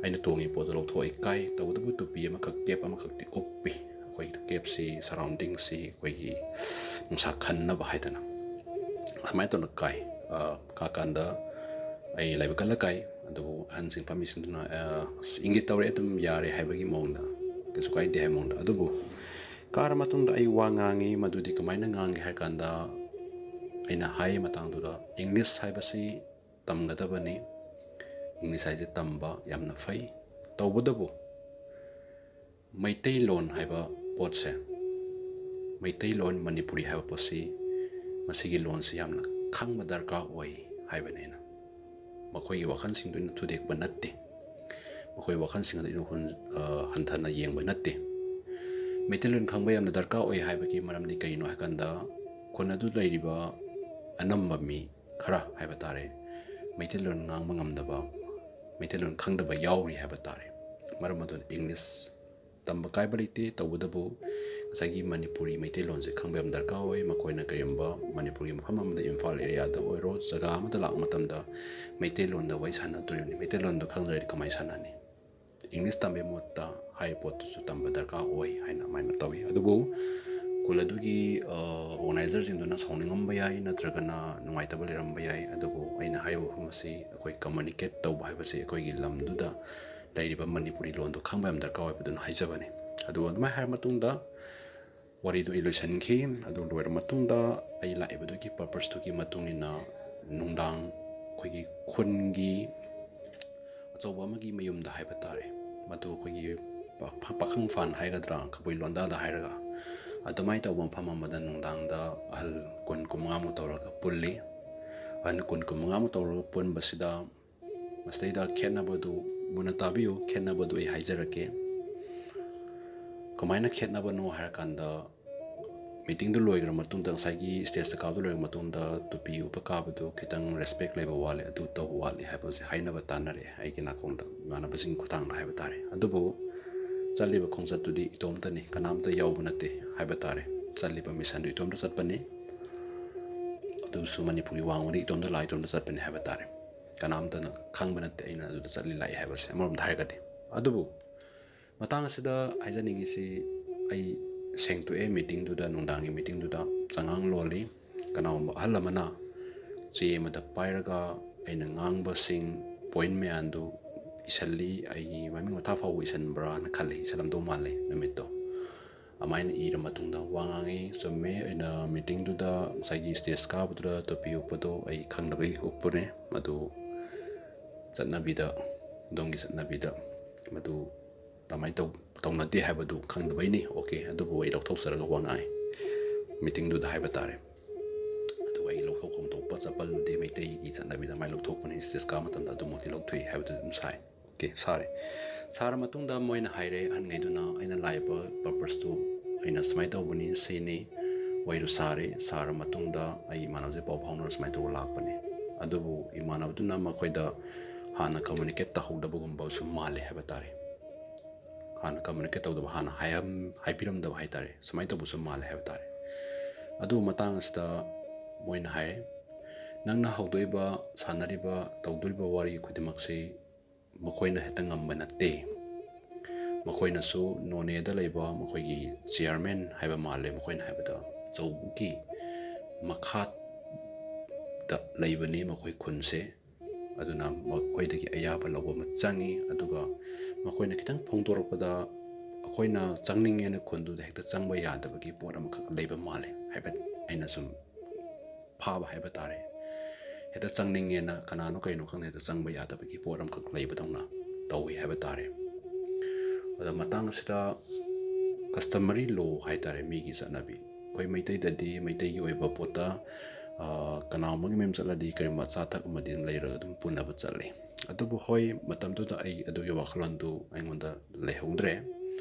ꯑꯩꯅ ꯇꯣꯡꯉꯤꯕ ꯄꯣꯠꯇꯣ ꯂꯧꯊꯣꯛꯑ ꯏꯀꯥꯏ, ꯇꯧꯕꯇꯕꯨ ꯇꯨꯄꯤ ꯑꯃꯈꯛ, ꯀꯦꯞ ꯑꯃꯈꯛꯇꯤ ꯎꯞꯄꯤ꯫ ꯑꯩꯈꯣꯏꯒꯤ ꯀꯦꯞꯁꯤ, ꯁꯔꯥꯎꯟꯗꯤꯡꯁꯤ ꯑꯩꯈꯣꯏꯒꯤ ꯅꯨꯡꯁꯥ ꯈꯟꯅꯕ ꯍꯥꯏꯗꯅ ꯑꯗꯨꯃꯥꯏꯅ ꯇꯧꯅ ꯀꯥꯏ꯫ ꯑ, ꯀꯥꯀꯥꯟꯗ ꯑꯩ ꯂꯥꯏꯕꯛ ꯀꯜꯂ ꯀꯥꯏ꯫ ꯑꯗꯨꯕꯨ ꯑꯍꯟꯁꯤꯡ ꯐꯝꯃꯤꯁꯤꯡꯗꯨꯅ, ꯑ, "ꯑꯁ, ꯏꯪꯒꯤꯠ ꯇꯧꯔꯦ, ꯑꯗꯨꯝ ꯌꯥꯔꯦ" ꯍꯥꯏꯕꯒꯤ ꯃꯑꯣꯡꯗ, "ꯀꯩꯁꯨ ꯀꯥꯏꯗꯦ" ꯍꯥꯏꯕ ꯃꯑꯣꯡꯗ꯫ ꯑꯗꯨꯕꯨ ꯀꯥꯔ ꯃꯇꯨꯡꯗ ꯑꯩ ꯋꯥ ꯉꯥꯡꯉꯤ꯫ ꯃꯗꯨꯗꯤ ꯀꯃꯥꯏꯅ ꯉꯥꯡꯒꯦ ꯍꯥꯏ ꯀꯥꯟꯗ, ꯑꯩꯅ ꯍꯥꯏ ꯃꯇꯥꯡꯗꯨꯗ, "ꯏꯪꯂꯤꯁ ꯍꯥꯏꯕꯁꯤ ꯇꯝꯒꯗꯕꯅꯤ꯫ ꯏꯪꯂꯤꯁ ꯍꯥꯏꯁꯦ ꯇꯝꯕ ꯌꯥꯝꯅ ꯐꯩ꯫ ꯇꯧꯕꯇꯕꯨ ꯃꯩꯇꯩꯂꯣꯟ ꯍꯥꯏꯕ ꯄꯣꯠꯁꯦ, ꯃꯩꯇꯩꯂꯣꯟ, ꯃꯅꯤꯄꯨꯔꯤ ꯍꯥꯏꯕ ꯄꯣꯠꯁꯤ, ꯃꯁꯤꯒꯤ ꯂꯣꯟꯁꯤ ꯌꯥꯝꯅ ꯈꯪꯕ ꯗꯔꯀꯥꯔ ꯑꯣꯏ" ꯍꯥꯏꯕꯅꯦꯅ꯫ ꯃꯈꯣꯏꯒꯤ ꯋꯥꯈꯜꯁꯤꯡꯗꯨ ꯑꯩꯅ ꯊꯨꯗꯦꯛꯄ ꯅꯠꯇꯦ꯫ ꯃꯈꯣꯏ ꯋꯥꯈꯜꯁꯤꯡ ꯑꯗꯨ ꯑꯩꯅ ꯍꯨꯟ-, ꯑ, ꯍꯟꯊꯅ ꯌꯦꯡꯕ ꯅꯠꯇꯦ꯫ ꯃꯩꯇꯩꯂꯣꯟ ꯈꯪꯕ ꯌꯥꯝꯅ ꯗꯔꯀꯥꯔ ꯑꯣꯏ ꯍꯥꯏꯕꯒꯤ ꯃꯔꯝꯗꯤ ꯀꯩꯅꯣ ꯍꯥꯏꯀꯥꯟꯗ, ꯈꯨꯟ ꯑꯗꯨ ꯂꯩꯔꯤꯕ ꯑꯅꯝꯕ ꯃꯤ ꯈꯔ ꯍꯥꯏꯕ ꯇꯥꯔꯦ, ꯃꯩꯇꯩꯂꯣꯟ ꯉꯥꯡꯕ ꯉꯝꯗꯕ, ꯃꯩꯇꯩꯂꯣꯟ ꯈꯪꯗꯕ ꯌꯥꯎꯔꯤ ꯍꯥꯏꯕ ꯇꯥꯔꯦ꯫ ꯃꯔꯝ ꯑꯗꯨꯅ ꯏꯪꯂꯤꯁ ꯇꯝꯕ ꯀꯥꯏꯕ ꯂꯩꯇꯦ꯫ ꯇꯧꯕꯇꯕꯨ ꯉꯁꯥꯏꯒꯤ ꯃꯅꯤꯄꯨꯔꯤ ꯃꯩꯇꯩꯂꯣꯟꯁꯦ ꯈꯪꯕ ꯌꯥꯝ ꯗꯔꯀꯥꯔ ꯑꯣꯏ꯫ ꯃꯈꯣꯏꯅ ꯀꯔꯤꯒꯨꯝꯕ ꯃꯅꯤꯄꯨꯔꯒꯤ ꯃꯐꯝ ꯑꯃꯗ, ꯏꯝꯐꯥꯜ ꯑꯦꯔꯤꯌꯥꯗ ꯑꯣꯏꯔꯣ, ꯖꯒꯥ ꯑꯃꯗ ꯂꯥꯛꯄ ꯃꯇꯝꯗ ꯃꯩꯇꯩꯂꯣꯟꯗ ꯋꯥꯔꯤ ꯁꯥꯟꯅꯗꯣꯔꯤꯕꯅꯤ꯫ ꯃꯩꯇꯩꯂꯣꯟꯗꯣ ꯈꯪꯗ꯭ꯔꯗꯤ ꯀꯃꯥꯏꯅ ꯁꯥꯟꯅꯅꯤ? ꯏꯪꯂꯤꯁ ꯇꯝꯕꯒꯤ ꯃꯍꯨꯠꯇ ꯍꯥꯏꯔꯤꯕ ꯄꯣꯠꯇꯨꯁꯨ ꯇꯝꯕ ꯗꯔꯀꯥꯔ ꯑꯣꯏ ꯍꯥꯏꯅ ꯑꯗꯨꯃꯥꯏꯅ ꯇꯧꯏ꯫ ꯑꯗꯨꯕꯨ ꯈꯨꯜ ꯑꯗꯨꯒꯤ, ꯑ, ꯑꯣꯔꯒꯅꯥꯏꯖꯔꯁꯤꯡꯗꯨꯅ ꯁꯥꯎꯅꯤꯡꯉꯝꯕ ꯌꯥꯏ, ꯅꯠꯇ꯭ꯔꯒꯅ ꯅꯨꯡꯉꯥꯏꯇꯕ ꯂꯩꯔꯝꯕ ꯌꯥꯏ꯫ ꯑꯗꯨꯕꯨ ꯑꯩꯅ ꯍꯥꯏꯔꯤꯕ ꯋꯥꯐꯝ ꯑꯁꯤ ꯑꯩꯈꯣꯏ ꯀꯝꯃꯨꯅꯤꯀꯦꯠ ꯇꯧꯕ ꯍꯥꯏꯕꯁꯤ ꯑꯩꯈꯣꯏꯒꯤ ꯂꯝꯗꯨꯗ ꯂꯩꯔꯤꯕ ꯃꯅꯤꯄꯨꯔꯤ ꯂꯣꯟꯗꯣ ꯈꯪꯕ ꯌꯥꯝ ꯗꯔꯀꯥꯔ ꯑꯣꯏꯕꯗꯨꯅ ꯍꯥꯏꯖꯕꯅꯤ꯫ ꯑꯗꯨꯒ ꯑꯗꯨꯃꯥꯏꯅ ꯍꯥꯏꯔ ꯃꯇꯨꯡꯗ ꯋꯥꯔꯤꯗꯨ ꯑꯩ ꯂꯣꯏꯁꯤꯟꯈꯤ꯫ ꯑꯗꯨ ꯂꯣꯏꯔ ꯃꯇꯨꯡꯗ ꯑꯩ ꯂꯥꯛꯏꯕꯗꯨꯒꯤ ꯄꯔꯄꯁꯇꯨꯒꯤ ꯃꯇꯨꯡ ꯏꯟꯅ ꯅꯨꯡꯗꯥꯡ ꯑꯩꯈꯣꯏꯒꯤ ꯈꯨꯟꯒꯤ ꯑꯆꯧꯕ ꯑꯃꯒꯤ ꯃꯌꯨꯝꯗ ꯍꯥꯏꯕ ꯇꯥꯔꯦ, ꯃꯗꯨ ꯑꯩꯈꯣꯏꯒꯤ ꯄꯥꯈꯪ ꯐꯥꯟ ꯍꯥꯏꯒꯗ꯭ꯔꯥ, ꯀꯕꯨꯏ ꯂꯣꯟꯗꯥꯗ ꯍꯥꯏꯔꯒ, ꯑꯗꯨꯃꯥꯏꯅ ꯇꯧꯕ ꯃꯐꯝ ꯑꯃꯗ ꯅꯨꯡꯗꯥꯡꯗ ꯑꯍꯜ ꯀꯨꯟ, ꯀꯨꯟꯃꯉꯥꯃꯨꯛ ꯇꯧꯔꯒ ꯄꯨꯜꯂꯤ꯫ ꯑꯍꯜ ꯀꯨꯟ, ꯀꯨꯟꯃꯉꯥꯃꯨꯛ ꯇꯧꯔꯒ ꯄꯨꯟꯕꯁꯤꯗ, ꯃꯁꯤꯗꯩꯗ ꯈꯦꯠꯅꯕꯗꯨ ꯃꯨꯟꯅ ꯇꯥꯕꯤꯌꯨ꯫ ꯈꯦꯠꯅꯕꯗꯨ ꯑꯩ ꯍꯥꯏꯖꯔꯛꯀꯦ꯫ ꯀꯃꯥꯏꯅ ꯈꯦꯠꯅꯕꯅꯣ ꯍꯥꯏꯔꯀꯥꯟꯗ, ꯃꯤꯇꯤꯡꯗꯨ ꯂꯣꯏꯈ꯭ꯔ ꯃꯇꯨꯡꯗ, ꯉꯁꯥꯏꯒꯤ ꯁ꯭ꯇꯦꯖꯇ ꯀꯥꯕꯗꯨ ꯂꯣꯏꯈ꯭ꯔ ꯃꯇꯨꯡꯗ, ꯇꯨꯄꯤ ꯎꯞꯄ ꯀꯥꯕꯗꯨ ꯈꯤꯇꯪ ꯔꯦꯁꯄꯦꯛ ꯂꯩꯕ ꯋꯥꯠꯂꯦ, ꯑꯗꯨ ꯇꯧꯕ ꯋꯥꯠꯂꯦ ꯍꯥꯏꯕꯁꯦ ꯍꯥꯏꯅꯕ ꯇꯥꯟꯅꯔꯛꯑꯦ ꯑꯩꯒꯤ ꯅꯥꯀꯣꯡꯗ, ꯏꯃꯥꯟꯅꯕꯁꯤꯡꯒꯤ ꯈꯨꯠꯊꯥꯡꯗ ꯍꯥꯏꯕ ꯇꯥꯔꯦ꯫ ꯑꯗꯨꯕꯨ ꯆꯠꯂꯤꯕ ꯈꯣꯡꯆꯠꯇꯨꯗꯤ ꯏꯇꯣꯝꯇꯅꯤ, ꯀꯅꯥꯝꯇ ꯌꯥꯎꯕ ꯅꯠꯇꯦ ꯍꯥꯏꯕ ꯇꯥꯔꯦ꯫ ꯆꯠꯂꯤꯕ ꯃꯤꯁꯟꯗꯨ ꯏꯇꯣꯝꯇ ꯆꯠꯄꯅꯤ꯫ ꯑꯗꯨꯁꯨ ꯃꯅꯤꯄꯨꯔꯒꯤ ꯋꯥꯡꯃꯗ ꯏꯇꯣꯝꯇ ꯂꯥꯛꯏ, ꯏꯇꯣꯝꯇ ꯆꯠꯄꯅꯤ ꯍꯥꯏꯕ ꯇꯥꯔꯦ꯫ ꯀꯅꯥꯝꯇꯅ ꯈꯪꯕ ꯅꯠꯇꯦ ꯑꯩꯅ ꯑꯗꯨꯗ ꯆꯠꯂꯤ ꯂꯥꯛꯏ ꯍꯥꯏꯕꯁꯦ, ꯑꯃꯔꯣꯝꯗ ꯍꯥꯏꯔꯒꯗꯤ꯫ ꯑꯗꯨꯕꯨ ꯃꯇꯥꯡ ꯑꯁꯤꯗ ꯍꯥꯏꯖꯅꯤꯡꯉꯤꯁꯤ, ꯑꯩ ꯁꯦꯡꯇꯣꯛꯑꯦ꯫ ꯃꯤꯇꯤꯡꯗꯨꯗ, ꯅꯨꯡꯗꯥꯡꯒꯤ ꯃꯤꯇꯤꯡꯗꯨꯗ ꯆꯉꯥꯡ ꯂꯣꯜꯂꯤ꯫ ꯀꯅꯥꯒꯨꯝꯕ ꯑꯍꯜ ꯑꯃꯅ ꯆꯦ ꯑꯃꯗ ꯄꯥꯏꯔꯒ ꯑꯩꯅ ꯉꯥꯡꯕꯁꯤꯡ, ꯄꯣꯏꯟ ꯃꯌꯥꯝꯗꯨ ꯏꯁꯜꯂꯤ꯫ ꯑꯩꯒꯤ ꯃꯃꯤꯡ ꯃꯊꯥ ꯐꯥꯎꯕ ꯏꯁꯟꯕ꯭ꯔꯥꯅ ꯈꯜꯂꯤ, ꯏꯁꯜꯂꯝꯗꯧ ꯃꯥꯜꯂꯤ ꯅꯨꯃꯤꯠꯇꯣ꯫ ꯑꯗꯨꯃꯥꯏꯅ ꯏꯔ ꯃꯇꯨꯡꯗ ꯋꯥ ꯉꯥꯡꯉꯤ꯫ ꯆꯨꯝꯃꯦ, ꯑꯩꯅ ꯃꯤꯇꯤꯡꯗꯨꯗ ꯉꯁꯥꯏꯒꯤ ꯁ꯭ꯇꯦꯖ ꯀꯥꯕꯗꯨꯗ ꯇꯨꯄꯤ ꯎꯞꯄꯗꯣ ꯑꯩ ꯈꯪꯗꯕꯒꯤ ꯎꯞꯄꯅꯦ꯫ ꯃꯗꯨ ꯆꯠꯅꯕꯤꯗ, ꯑꯗꯣꯝꯒꯤ ꯆꯠꯅꯕꯤꯗ ꯃꯗꯨ ꯑꯗꯨꯃꯥꯏꯅ ꯇꯧ-, ꯇꯧꯅꯗꯦ ꯍꯥꯏꯕꯗꯨ ꯈꯪꯗꯕꯩꯅꯤ꯫ ꯑꯣꯀꯦ, ꯑꯗꯨꯕꯨ ꯑꯩ ꯂꯧꯊꯣꯛꯆꯔꯒ ꯋꯥ ꯉꯥꯡꯉꯤ ꯃꯤꯇꯤꯡꯗꯨꯗ ꯍꯥꯏꯕ ꯇꯥꯔꯦ꯫ ꯑꯗꯨꯒ ꯑꯩ ꯂꯧꯊꯣꯛꯐꯝ ꯊꯣꯛꯄ ꯆꯄꯜꯗꯨꯗꯤ ꯃꯩꯇꯩꯒꯤ ꯆꯠꯅꯕꯤꯗ ꯑꯗꯨꯃꯥꯏꯅ ꯂꯧꯊꯣꯛꯄꯅꯤ, ꯁ꯭ꯇꯦꯖ ꯀꯥꯕ ꯃꯇꯝꯗ ꯑꯗꯨꯃꯛꯇꯤ ꯂꯧꯊꯣꯛꯏ ꯍꯥꯏꯕꯗꯨ ꯑꯗꯨꯝ ꯁꯥꯏ꯫ ꯑꯣꯀꯦ, ꯁꯥꯔꯦ꯫ ꯁꯥꯔ ꯃꯇꯨꯡꯗ ꯃꯣꯏꯅ ꯍꯥꯏꯔꯦ, ꯑꯍꯟꯈꯩꯗꯨꯅ, ꯑꯩꯅ ꯂꯥꯛꯏꯕ ꯄꯔꯄꯁꯇꯨ ꯑꯩꯅ ꯁꯨꯃꯥꯏꯅ ꯇꯧꯕꯅꯤ, ꯁꯤꯅꯤ꯫ ꯋꯥꯔꯤꯗꯨ ꯁꯥꯔꯦ꯫ ꯁꯥꯔ ꯃꯇꯨꯡꯗ ꯑꯩ ꯏꯃꯥꯟꯅꯕꯁꯦ ꯄꯥꯎ ꯐꯥꯎꯅꯔ ꯁꯨꯃꯥꯏꯅ ꯇꯧꯔ ꯂꯥꯛꯄꯅꯤ꯫ ꯑꯗꯨꯕꯨ ꯏꯃꯥꯟꯅꯕꯗꯨꯅ ꯃꯈꯣꯏꯗ ꯍꯥꯟꯅ ꯀꯝꯃꯨꯅꯤꯀꯦꯠ ꯇꯧꯍꯧꯗꯕꯒꯨꯝꯕꯁꯨ ꯃꯥꯜꯂꯦ ꯍꯥꯏꯕ ꯇꯥꯔꯦ꯫ ꯍꯥꯟꯅ ꯀꯝꯃꯨꯅꯤꯀꯦꯠ ꯇꯧꯗꯕ, ꯍꯥꯟꯅ ꯍꯥꯏꯔꯝ-, ꯍꯥꯏꯕꯤꯔꯝꯗꯕ ꯍꯥꯏ ꯇꯥꯔꯦ꯫ ꯁꯨꯃꯥꯏꯅ ꯇꯧꯕꯁꯨ ꯃꯥꯜꯂꯦ ꯍꯥꯏꯕ ꯇꯥꯔꯦ꯫ ꯑꯗꯨ ꯃꯇꯥꯡ ꯑꯁꯤꯗ ꯃꯣꯏꯅ ꯍꯥꯏ, "ꯅꯪꯅ ꯍꯧꯗꯣꯛꯏꯕ, ꯁꯥꯟꯅꯔꯤꯕ, ꯇꯧꯗꯣꯔꯤꯕ ꯋꯥꯔꯤ ꯈꯨꯗꯤꯡꯃꯛꯁꯤ ꯃꯈꯣꯏꯅ ꯍꯦꯛꯇ ꯉꯝꯕ ꯅꯠꯇꯦ꯫ ꯃꯈꯣꯏꯅꯁꯨ ꯅꯣꯅꯦꯗ ꯂꯩꯕ ꯃꯈꯣꯏꯒꯤ ꯆꯤꯌꯔꯃꯦꯟ ꯍꯥꯏꯕ ꯃꯥꯜꯂꯦ, ꯃꯈꯣꯏꯅ ꯍꯥꯏꯕꯗ ꯆꯧꯕꯨꯛꯀꯤ ꯃꯈꯥꯗ ꯂꯩꯕꯅꯤ ꯃꯈꯣꯏ ꯈꯨꯟꯁꯦ꯫ ꯑꯗꯨꯅ ꯃꯈꯣꯏꯗꯒꯤ ꯑꯌꯥꯕ ꯂꯧꯕ ꯑꯃ ꯆꯪꯉꯤ꯫ ꯑꯗꯨꯒ ꯃꯈꯣꯏꯅ ꯈꯤꯇꯪ ꯐꯣꯡꯗꯣꯔꯛꯄꯗ ꯑꯩꯈꯣꯏꯅ ꯆꯪꯅꯤꯡꯉꯦꯅ ꯈꯨꯟꯗꯨꯗ ꯍꯦꯛꯇ ꯆꯪꯕ ꯌꯥꯗꯕꯒꯤ ꯄꯣꯠ ꯑꯃꯈꯛ ꯂꯩꯕ ꯃꯥꯜꯂꯦ" ꯍꯥꯏꯕ ꯑꯩꯅ ꯁꯨꯝ ꯐꯥꯕ ꯍꯥꯏꯕ ꯇꯥꯔꯦ꯫ ꯍꯦꯛꯇ ꯆꯪꯅꯤꯡꯉꯦꯅ ꯀꯅꯥꯅꯣ ꯀꯩꯅꯣ ꯈꯪꯗꯦ, ꯍꯦꯛꯇ ꯆꯪꯕ ꯌꯥꯗꯕꯒꯤ ꯄꯣꯠ ꯑꯃꯈꯛ ꯂꯩꯕꯗꯧꯅ ꯇꯧꯏ ꯍꯥꯏꯕ ꯇꯥꯔꯦ꯫ ꯑꯗꯣ ꯃꯇꯥꯡ ꯑꯁꯤꯗ customary law ꯍꯥꯏꯇꯥꯔꯦ, ꯃꯤꯒꯤ ꯆꯠꯅꯕꯤ꯫ ꯑꯩꯈꯣꯏ ꯃꯩꯇꯩꯗꯗꯤ, ꯃꯩꯇꯩꯒꯤ ꯑꯣꯏꯕ ꯄꯣꯠꯇ, ꯑ, ꯀꯅꯥꯒꯨꯝꯕꯒꯤ ꯃꯌꯨꯝ ꯆꯠꯂꯗꯤ ꯀꯔꯤꯒꯨꯝꯕ ꯑꯆꯥ ꯑꯊꯛ ꯑꯃꯗꯤ ꯑꯗꯨꯝ ꯂꯩꯔꯒ ꯑꯗꯨꯝ ꯄꯨꯅꯕ ꯆꯠꯂꯤ꯫ ꯑꯗꯨꯕꯨ ꯍꯣꯏ, ꯃꯇꯝꯗꯨꯗ ꯑꯩ ꯑꯗꯨꯒꯤ ꯋꯥꯈꯜꯂꯣꯟꯗꯨ ꯑꯩꯉꯣꯟꯗ ꯂꯩꯍꯧꯗ꯭ꯔꯦ꯫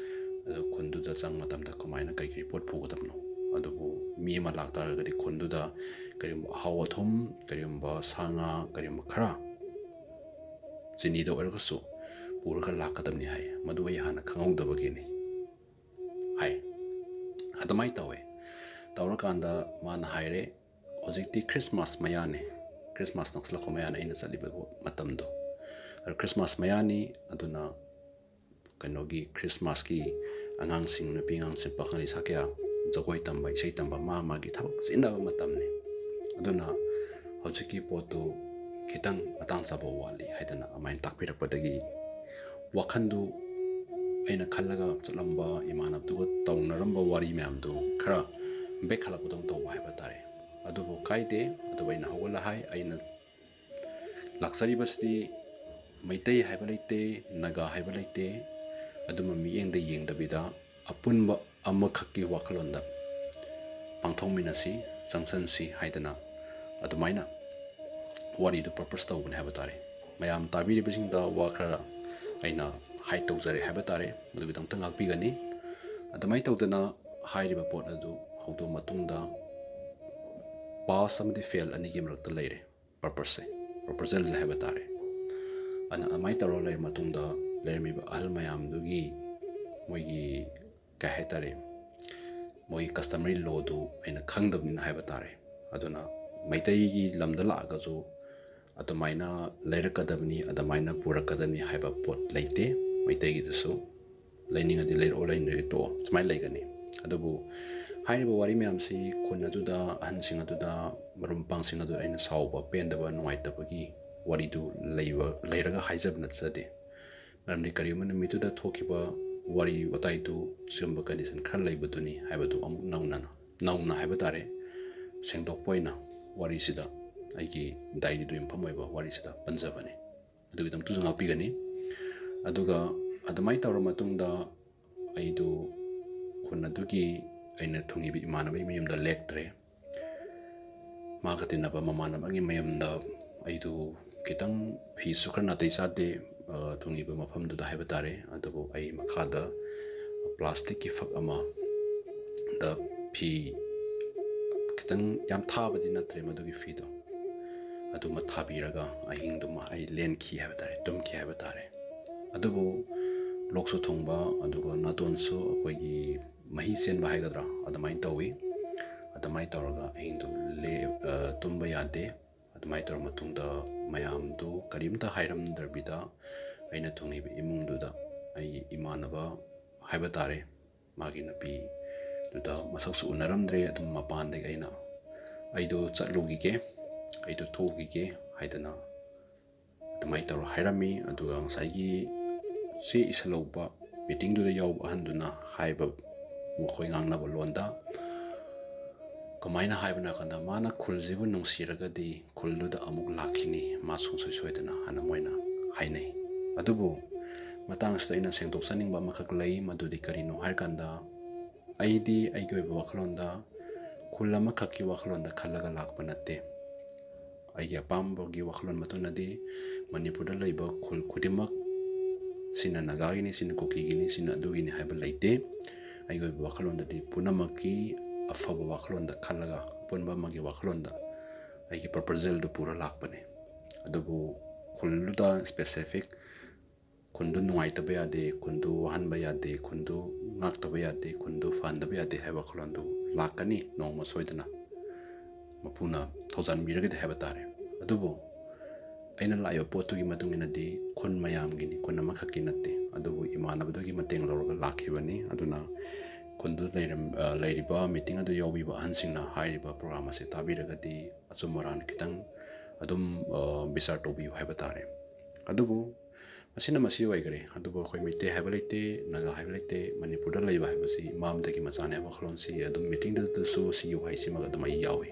ꯑꯗꯣ ꯈꯨꯟꯗꯨꯗ ꯆꯪꯕ ꯃꯇꯝꯗ ꯀꯃꯥꯏꯅ ꯀꯔꯤ ꯀꯔꯤ ꯄꯣꯠ ꯄꯨꯒꯗꯕꯅꯣ? ꯑꯗꯨꯕꯨ ꯃꯤ ꯑꯃ ꯂꯥꯛꯇꯥꯔꯒꯗꯤ ꯈꯨꯟꯗꯨꯗ ꯀꯔꯤꯒꯨꯝꯕ ꯑꯍꯥꯎ ꯑꯊꯨꯝ, ꯀꯔꯤꯒꯨꯝꯕ ꯁꯥ ꯉꯥ, ꯀꯔꯤꯒꯨꯝꯕ ꯈꯔ ꯆꯤꯅꯤꯗ ꯑꯣꯏꯔꯒꯁꯨ ꯄꯨꯔꯒ ꯂꯥꯛꯀꯗꯕꯅꯤ ꯍꯥꯏ꯫ ꯃꯗꯨ ꯑꯩ ꯍꯥꯟꯅ ꯈꯪꯍꯧꯗꯕꯒꯤꯅꯤ ꯍꯥꯏ꯫ ꯑꯗꯨꯃꯥꯏꯅ ꯇꯧꯋꯦ꯫ ꯇꯧꯔꯀꯥꯟꯗ ꯃꯥꯅ ꯍꯥꯏꯔꯦ, "ꯍꯧꯖꯤꯛꯇꯤ ꯈ꯭ꯔꯤꯁꯃꯥꯁ ꯃꯌꯥꯅꯤ, ꯈ꯭ꯔꯤꯁꯃꯥꯁ ꯅꯛꯁꯤꯜꯂꯛꯄ ꯃꯌꯥꯅꯤ ꯑꯩꯅ ꯆꯠꯂꯤꯕ ꯃꯇꯝꯗꯣ꯫ ꯑꯗꯣ ꯈ꯭ꯔꯤꯁꯃꯥꯁ ꯃꯌꯥꯅꯤ, ꯑꯗꯨꯅ ꯀꯩꯅꯣꯒꯤ ꯈ꯭ꯔꯤꯁꯃꯥꯁꯀꯤ ꯑꯉꯥꯡꯁꯤꯡ, ꯅꯨꯄꯤ ꯑꯉꯥꯡꯁꯤꯡ, ꯄꯥꯈꯪ ꯂꯩꯁꯥ ꯀꯌꯥ ꯖꯒꯣꯏ ꯇꯝꯕ, ꯏꯁꯩ ꯇꯝꯕ, ꯃꯥ ꯃꯥꯒꯤ ꯊꯕꯛ ꯆꯤꯟꯅꯕ ꯃꯇꯝꯅꯤ꯫ ꯑꯗꯨꯅ ꯍꯧꯖꯤꯛꯀꯤ ꯄꯣꯠꯇꯨ ꯈꯤꯇꯪ ꯃꯇꯥꯡ ꯆꯥꯕ ꯋꯥꯠꯂꯤ" ꯍꯥꯏꯗꯅ ꯑꯗꯨꯃꯥꯏꯅ ꯇꯥꯛꯄꯤꯔꯛꯄꯗꯒꯤ ꯋꯥꯈꯜꯗꯨ, ꯑꯩꯅ ꯈꯜꯂꯒ ꯆꯠꯂꯝꯕ, ꯏꯃꯥꯟꯅꯕꯗꯨꯒ ꯇꯧꯅꯔꯝꯕ ꯋꯥꯔꯤ ꯃꯌꯥꯝꯗꯨ ꯈꯔ back ꯍꯜꯂꯛꯄꯗꯧꯅ ꯇꯧꯕ ꯍꯥꯏꯕ ꯇꯥꯔꯦ꯫ ꯑꯗꯨꯕꯨ ꯀꯥꯏꯗꯦ꯫ ꯑꯗꯨꯕꯨ ꯑꯩꯅ ꯍꯧꯒꯠꯂ ꯍꯥꯏ, ꯑꯩꯅ ꯂꯥꯛꯆꯔꯤꯕꯁꯤꯗꯤ ꯃꯩꯇꯩ ꯍꯥꯏꯕ ꯂꯩꯇꯦ, ꯅꯥꯒꯥ ꯍꯥꯏꯕ ꯂꯩꯇꯦ꯫ ꯑꯗꯨꯝꯕ ꯃꯤꯠꯌꯦꯡꯗ ꯌꯦꯡꯗꯕꯤꯗ ꯑꯄꯨꯟꯕ ꯑꯃꯈꯛꯀꯤ ꯋꯥꯈꯜꯂꯣꯟꯗ ꯄꯥꯡꯊꯣꯛꯃꯤꯟꯅꯁꯤ, ꯆꯪꯁꯟꯁꯤ ꯍꯥꯏꯗꯅ ꯑꯗꯨꯃꯥꯏꯅ ꯋꯥꯔꯤꯗꯨ propose ꯇꯧꯕꯅꯦ ꯍꯥꯏꯕ ꯇꯥꯔꯦ꯫ ꯃꯌꯥꯝ ꯇꯥꯕꯤꯔꯤꯕꯁꯤꯡꯗ ꯋꯥ ꯈꯔ ꯑꯩꯅ hide ꯇꯧꯖꯔꯦ ꯍꯥꯏꯕ ꯇꯥꯔꯦ, ꯃꯗꯨꯒꯤꯗꯃꯛꯇ ꯉꯥꯛꯄꯤꯒꯅꯤ꯫ ꯑꯗꯨꯃꯥꯏꯅ ꯇꯧꯗꯅ ꯍꯥꯏꯔꯤꯕ ꯄꯣꯠ ꯑꯗꯨ ꯍꯧꯗꯣꯛꯑ ꯃꯇꯨꯡꯗ pass ꯑꯃꯗꯤ fail ꯑꯅꯤꯒꯤ ꯃꯔꯛꯇ ꯂꯩꯔꯦ proposal ꯁꯦ, proposal ꯁꯦ ꯍꯥꯏꯕ ꯇꯥꯔꯦ꯫ ꯑꯗꯨꯅ ꯑꯗꯨꯃꯥꯏꯅ ꯇꯧꯔꯒ ꯂꯩꯔ ꯃꯇꯨꯡꯗ ꯂꯩꯔꯝꯃꯤꯕ ꯑꯍꯜ ꯃꯌꯥꯝꯗꯨꯒꯤ ꯃꯣꯏꯒꯤ, ꯀꯩ ꯍꯥꯏꯇꯥꯔꯦ, ꯃꯣꯏꯒꯤ customary law ꯗꯨ ꯑꯩꯅ ꯈꯪꯗꯕꯅꯤꯅ ꯍꯥꯏꯕ ꯇꯥꯔꯦ꯫ ꯑꯗꯨꯅ ꯃꯩꯇꯩꯒꯤ ꯂꯝꯗ ꯂꯥꯛꯑꯒꯁꯨ ꯑꯗꯨꯃꯥꯏꯅ ꯂꯩꯔꯛꯀꯗꯕꯅꯤ, ꯑꯗꯨꯃꯥꯏꯅ ꯄꯨꯔꯛꯀꯗꯕꯅꯤ ꯍꯥꯏꯕ ꯄꯣꯠ ꯂꯩꯇꯦ꯫ ꯃꯩꯇꯩꯒꯤꯗꯁꯨ ꯂꯩꯅꯤꯡꯉꯗꯤ ꯂꯩꯔꯛꯑꯣ, ꯂꯩꯅꯤꯡꯗ꯭ꯔꯗꯤ ꯇꯣꯛꯑꯣ, ꯁꯨꯃꯥꯏꯅ ꯂꯩꯒꯅꯤ꯫ ꯑꯗꯨꯕꯨ ꯍꯥꯏꯔꯤꯕ ꯋꯥꯔꯤ ꯃꯌꯥꯝꯁꯤ ꯈꯨꯟ ꯑꯗꯨꯗ, ꯑꯍꯟꯁꯤꯡ ꯑꯗꯨꯗ, ꯃꯔꯨꯞ ꯃꯄꯥꯡꯁꯤꯡ ꯑꯗꯨꯗ ꯑꯩꯅ ꯁꯥꯎꯕ, ꯄꯦꯟꯗꯕ, ꯅꯨꯡꯉꯥꯏꯇꯕꯒꯤ ꯋꯥꯔꯤꯗꯨ ꯂꯩꯕ, ꯂꯩꯔꯒ ꯍꯥꯏꯖꯕ ꯅꯠꯆꯗꯦ꯫ ꯃꯔꯝꯗꯤ ꯀꯔꯤꯒꯨꯝꯕ ꯅꯨꯃꯤꯠꯇꯨꯗ ꯊꯣꯛꯈꯤꯕ ꯋꯥꯔꯤ ꯋꯥꯇꯥꯏꯗꯨ ꯁꯤꯒꯨꯝꯕ condition ꯈꯔ ꯂꯩꯕꯗꯨꯅꯤ ꯍꯥꯏꯕꯗꯨ ꯑꯃꯨꯛ ꯅꯧꯅ, ꯅꯧꯅ ꯍꯥꯏꯕ ꯇꯥꯔꯦ, ꯁꯦꯡꯗꯣꯛꯄ ꯑꯣꯏꯅ ꯋꯥꯔꯤꯁꯤꯗ, ꯑꯩꯒꯤ diary ꯗꯨ ꯌꯨꯝꯐꯝ ꯑꯣꯏꯕ ꯋꯥꯔꯤꯁꯤꯗ ꯄꯟꯖꯕꯅꯤ꯫ ꯑꯗꯨꯒꯤꯗꯃꯛꯇꯁꯨ ꯉꯥꯛꯄꯤꯒꯅꯤ꯫ ꯑꯗꯨꯒ ꯑꯗꯨꯃꯥꯏꯅ ꯇꯧꯔ ꯃꯇꯨꯡꯗ ꯑꯩꯗꯨ ꯈꯨꯟ ꯑꯗꯨꯒꯤ ꯑꯩꯅ ꯊꯨꯡꯉꯤꯕ ꯏꯃꯥꯟꯅꯕꯒꯤ ꯃꯌꯨꯝꯗ ꯂꯦꯛꯇ꯭ꯔꯦ꯫ ꯃꯥꯒ ꯇꯤꯟꯅꯕ ꯃꯃꯥꯟꯅꯕꯒꯤ ꯃꯌꯨꯝꯗ ꯑꯩꯗꯨ ꯈꯤꯇꯪ, ꯐꯤꯁꯨ ꯈꯔ ꯅꯥꯇꯩ ꯆꯥꯗꯦ, ꯑ, ꯊꯨꯡꯉꯤꯕ ꯃꯐꯝꯗꯨꯗ ꯍꯥꯏꯕ ꯇꯥꯔꯦ꯫ ꯑꯗꯨꯕꯨ ꯑꯩ ꯃꯈꯥꯗ ꯄ꯭ꯂꯥꯁꯇꯤꯛꯀꯤ ꯐꯛ ꯑꯃꯗ ꯐꯤ ꯈꯤꯇꯪ ꯌꯥꯝ ꯊꯥꯕꯗꯤ ꯅꯠꯇ꯭ꯔꯦ ꯃꯗꯨꯒꯤ ꯐꯤꯗꯣ, ꯑꯗꯨꯃ ꯊꯥꯕꯤꯔꯒ ꯑꯍꯤꯡꯗꯨꯃ ꯑꯩ ꯂꯦꯟꯈꯤ ꯍꯥꯏꯕ ꯇꯥꯔꯦ, ꯇꯨꯝꯈꯤ ꯍꯥꯏꯕ ꯇꯥꯔꯦ꯫ ꯑꯗꯨꯕꯨ ꯂꯣꯛꯁꯨ ꯊꯨꯡꯕ, ꯑꯗꯨꯒ ꯅꯥꯇꯣꯟꯁꯨ ꯑꯩꯈꯣꯏꯒꯤ ꯃꯍꯤ ꯆꯦꯟꯕ ꯍꯥꯏꯒꯗ꯭ꯔꯥ, ꯑꯗꯨꯃꯥꯏꯅ ꯇꯧꯋꯤ꯫ ꯑꯗꯨꯃꯥꯏꯅ ꯇꯧꯔꯒ ꯑꯍꯤꯡꯗꯨ ꯂꯦ-, ꯑ, ꯇꯨꯝꯕ ꯌꯥꯗꯦ꯫ ꯑꯗꯨꯃꯥꯏꯅ ꯇꯧꯔ ꯃꯇꯨꯡꯗ ꯃꯌꯥꯝꯗꯨ ꯀꯔꯤꯝꯇ ꯍꯥꯏꯔꯝꯗꯕꯤꯗ ꯑꯩꯅ ꯊꯨꯡꯉꯤꯕ ꯏꯃꯨꯡꯗꯨꯗ ꯑꯩꯒꯤ ꯏꯃꯥꯟꯅꯕ ꯍꯥꯏꯕ ꯇꯥꯔꯦ, ꯃꯥꯒꯤ ꯅꯨꯄꯤꯗꯨꯗ ꯃꯁꯛꯁꯨ ꯎꯅꯔꯝꯗ꯭ꯔꯦ꯫ ꯑꯗꯨꯝ ꯃꯄꯥꯟꯗꯒꯤ ꯑꯩꯅ, "ꯑꯩꯗꯣ ꯆꯠꯂꯨꯈꯤꯒꯦ, ꯑꯩꯗꯣ ꯊꯣꯛꯎꯈꯤꯒꯦ" ꯍꯥꯏꯗꯅ ꯑꯗꯨꯃꯥꯏꯅ ꯇꯧꯔ ꯍꯥꯏꯔꯝꯃꯤ꯫ ꯑꯗꯨꯒ ꯉꯁꯥꯏꯒꯤ ꯆꯦ ꯏꯁꯜꯍꯧꯕ, ꯃꯤꯇꯤꯡꯗꯨꯗ ꯌꯥꯎꯕ ꯑꯍꯟꯗꯨꯅ ꯍꯥꯏꯕ, ꯃꯈꯣꯏ ꯉꯥꯡꯅꯕ ꯂꯣꯟꯗ ꯀꯃꯥꯏꯅ ꯍꯥꯏꯕꯅꯣ ꯍꯥꯏ ꯀꯥꯟꯗ, ꯃꯥꯅ ꯈꯨꯜꯁꯤꯕꯨ ꯅꯨꯡꯁꯤꯔꯒꯗꯤ ꯈꯨꯜꯗꯨꯗ ꯑꯃꯨꯛ ꯂꯥꯛꯈꯤꯅꯤ, ꯃꯥ ꯁꯨꯡꯁꯣꯏ ꯁꯣꯏꯗꯅ, ꯍꯥꯏꯅ ꯃꯣꯏꯅ ꯍꯥꯏꯅꯩ꯫ ꯑꯗꯨꯕꯨ ꯃꯇꯥꯡꯁꯤꯗ ꯑꯩꯅ ꯁꯦꯡꯗꯣꯛꯆꯅꯤꯡꯕ ꯑꯃꯈꯛ ꯂꯩ꯫ ꯃꯗꯨꯗꯤ ꯀꯔꯤꯅꯣ ꯍꯥꯏꯔꯀꯥꯟꯗ, ꯑꯩꯗꯤ ꯑꯩꯒꯤ ꯑꯣꯏꯕ ꯋꯥꯈꯜꯂꯣꯟꯗ ꯈꯨꯜ ꯑꯃꯈꯛꯀꯤ ꯋꯥꯈꯜꯂꯣꯟꯗ ꯈꯜꯂꯒ ꯂꯥꯛꯄ ꯅꯠꯇꯦ꯫ ꯑꯩꯒꯤ ꯑꯄꯥꯝꯕꯒꯤ ꯋꯥꯈꯜꯂꯣꯟ ꯃꯇꯨꯡ ꯏꯟꯅꯗꯤ ꯃꯅꯤꯄꯨꯔꯗ ꯂꯩꯕ ꯈꯨꯜ ꯈꯨꯗꯤꯡꯃꯛ, ꯁꯤꯅ ꯅꯥꯒꯥꯒꯤꯅꯤ, ꯁꯤꯅ ꯀꯨꯀꯤꯒꯤꯅꯤ, ꯁꯤꯅ ꯑꯗꯨꯒꯤꯅꯤ ꯍꯥꯏꯕ ꯂꯩꯇꯦ꯫ ꯑꯩꯒꯤ ꯑꯣꯏꯕ ꯋꯥꯈꯜꯂꯣꯟꯗꯗꯤ ꯄꯨꯝꯅꯃꯛꯀꯤ ꯑꯐꯕ ꯋꯥꯈꯜꯂꯣꯟꯗ ꯈꯜꯂꯒ, ꯑꯄꯨꯟꯕ ꯑꯃꯒꯤ ꯋꯥꯈꯜꯂꯣꯟꯗ ꯑꯩꯒꯤ ꯄ꯭ꯔꯣꯄꯣꯖꯦꯜꯗꯨ ꯄꯨꯔ ꯂꯥꯛꯄꯅꯤ꯫ ꯑꯗꯨꯕꯨ ꯈꯨꯜꯗꯨꯗ ꯁ꯭ꯄꯦꯁꯤꯐꯤꯛ ꯈꯨꯟꯗꯨ ꯅꯨꯡꯉꯥꯏꯇꯕ ꯌꯥꯗꯦ, ꯈꯨꯟꯗꯨ ꯋꯥꯍꯟꯕ ꯌꯥꯗꯦ, ꯈꯨꯟꯗꯨ ꯉꯥꯛꯇꯕ ꯌꯥꯗꯦ, ꯈꯨꯟꯗꯨ ꯐꯍꯟꯗꯕ ꯌꯥꯗꯦ ꯍꯥꯏꯕ ꯋꯥꯈꯜꯂꯣꯟꯗꯨ ꯂꯥꯛꯀꯅꯤ ꯅꯣꯡꯃ ꯁꯣꯏꯗꯅ, ꯃꯄꯨꯅ ꯊꯧꯖꯥꯟꯕꯤꯔꯒꯗꯤ ꯍꯥꯏꯕ ꯇꯥꯔꯦ꯫ ꯑꯗꯨꯕꯨ ꯑꯩꯅ ꯂꯥꯛꯏꯕ ꯄꯣꯠꯇꯨꯒꯤ ꯃꯇꯨꯡ ꯏꯟꯅꯗꯤ ꯈꯨꯟ ꯃꯌꯥꯝꯒꯤꯅꯤ, ꯈꯨꯟ ꯑꯃꯈꯛꯀꯤ ꯅꯠꯇꯦ꯫ ꯑꯗꯨꯕꯨ ꯏꯃꯥꯟꯅꯕꯗꯨꯒꯤ ꯃꯇꯦꯡ ꯂꯧꯔꯒ ꯂꯥꯛꯈꯤꯕꯅꯤ꯫ ꯑꯗꯨꯅ ꯈꯨꯟꯗꯨ ꯂꯩꯔꯝ-, ꯑ, ꯂꯩꯔꯤꯕ ꯃꯤꯇꯤꯡ ꯑꯗꯨ ꯌꯥꯎꯕꯤꯕ ꯑꯍꯟꯁꯤꯡꯅ ꯍꯥꯏꯔꯤꯕ ꯄ꯭ꯔꯣꯒ꯭ꯔꯥꯝ ꯑꯁꯤ ꯇꯥꯕꯤꯔꯒꯗꯤ ꯑꯆꯨꯝ ꯑꯔꯥꯟ ꯈꯤꯇꯪ ꯑꯗꯨꯝ, ꯑ, ꯕꯤꯆꯥꯔ ꯇꯧꯕꯤꯌꯨ ꯍꯥꯏꯕ ꯇꯥꯔꯦ꯫ ꯑꯗꯨꯕꯨ ꯃꯁꯤꯅ ꯃꯁꯤ ꯑꯣꯏꯈꯔꯦ꯫ ꯑꯗꯨꯕꯨ ꯑꯩꯈꯣꯏ ꯃꯩꯇꯩ ꯍꯥꯏꯕ ꯂꯩꯇꯦ, ꯅꯥꯒꯥ ꯍꯥꯏꯕ ꯂꯩꯇꯦ, ꯃꯅꯤꯄꯨꯔꯗ ꯂꯩꯕ ꯍꯥꯏꯕꯁꯤ ꯏꯃꯥ ꯑꯃꯗꯒꯤ ꯃꯆꯥꯅꯦ ꯍꯥꯏꯕ ꯋꯥꯈꯜꯂꯣꯟꯁꯤ ꯑꯗꯨꯝ ꯃꯤꯇꯤꯡꯗꯨꯗꯁꯨ ꯁꯤꯒꯤ ꯋꯥꯍꯩꯁꯤꯃꯒ ꯑꯗꯨꯝ ꯑꯩ ꯌꯥꯎꯏ꯫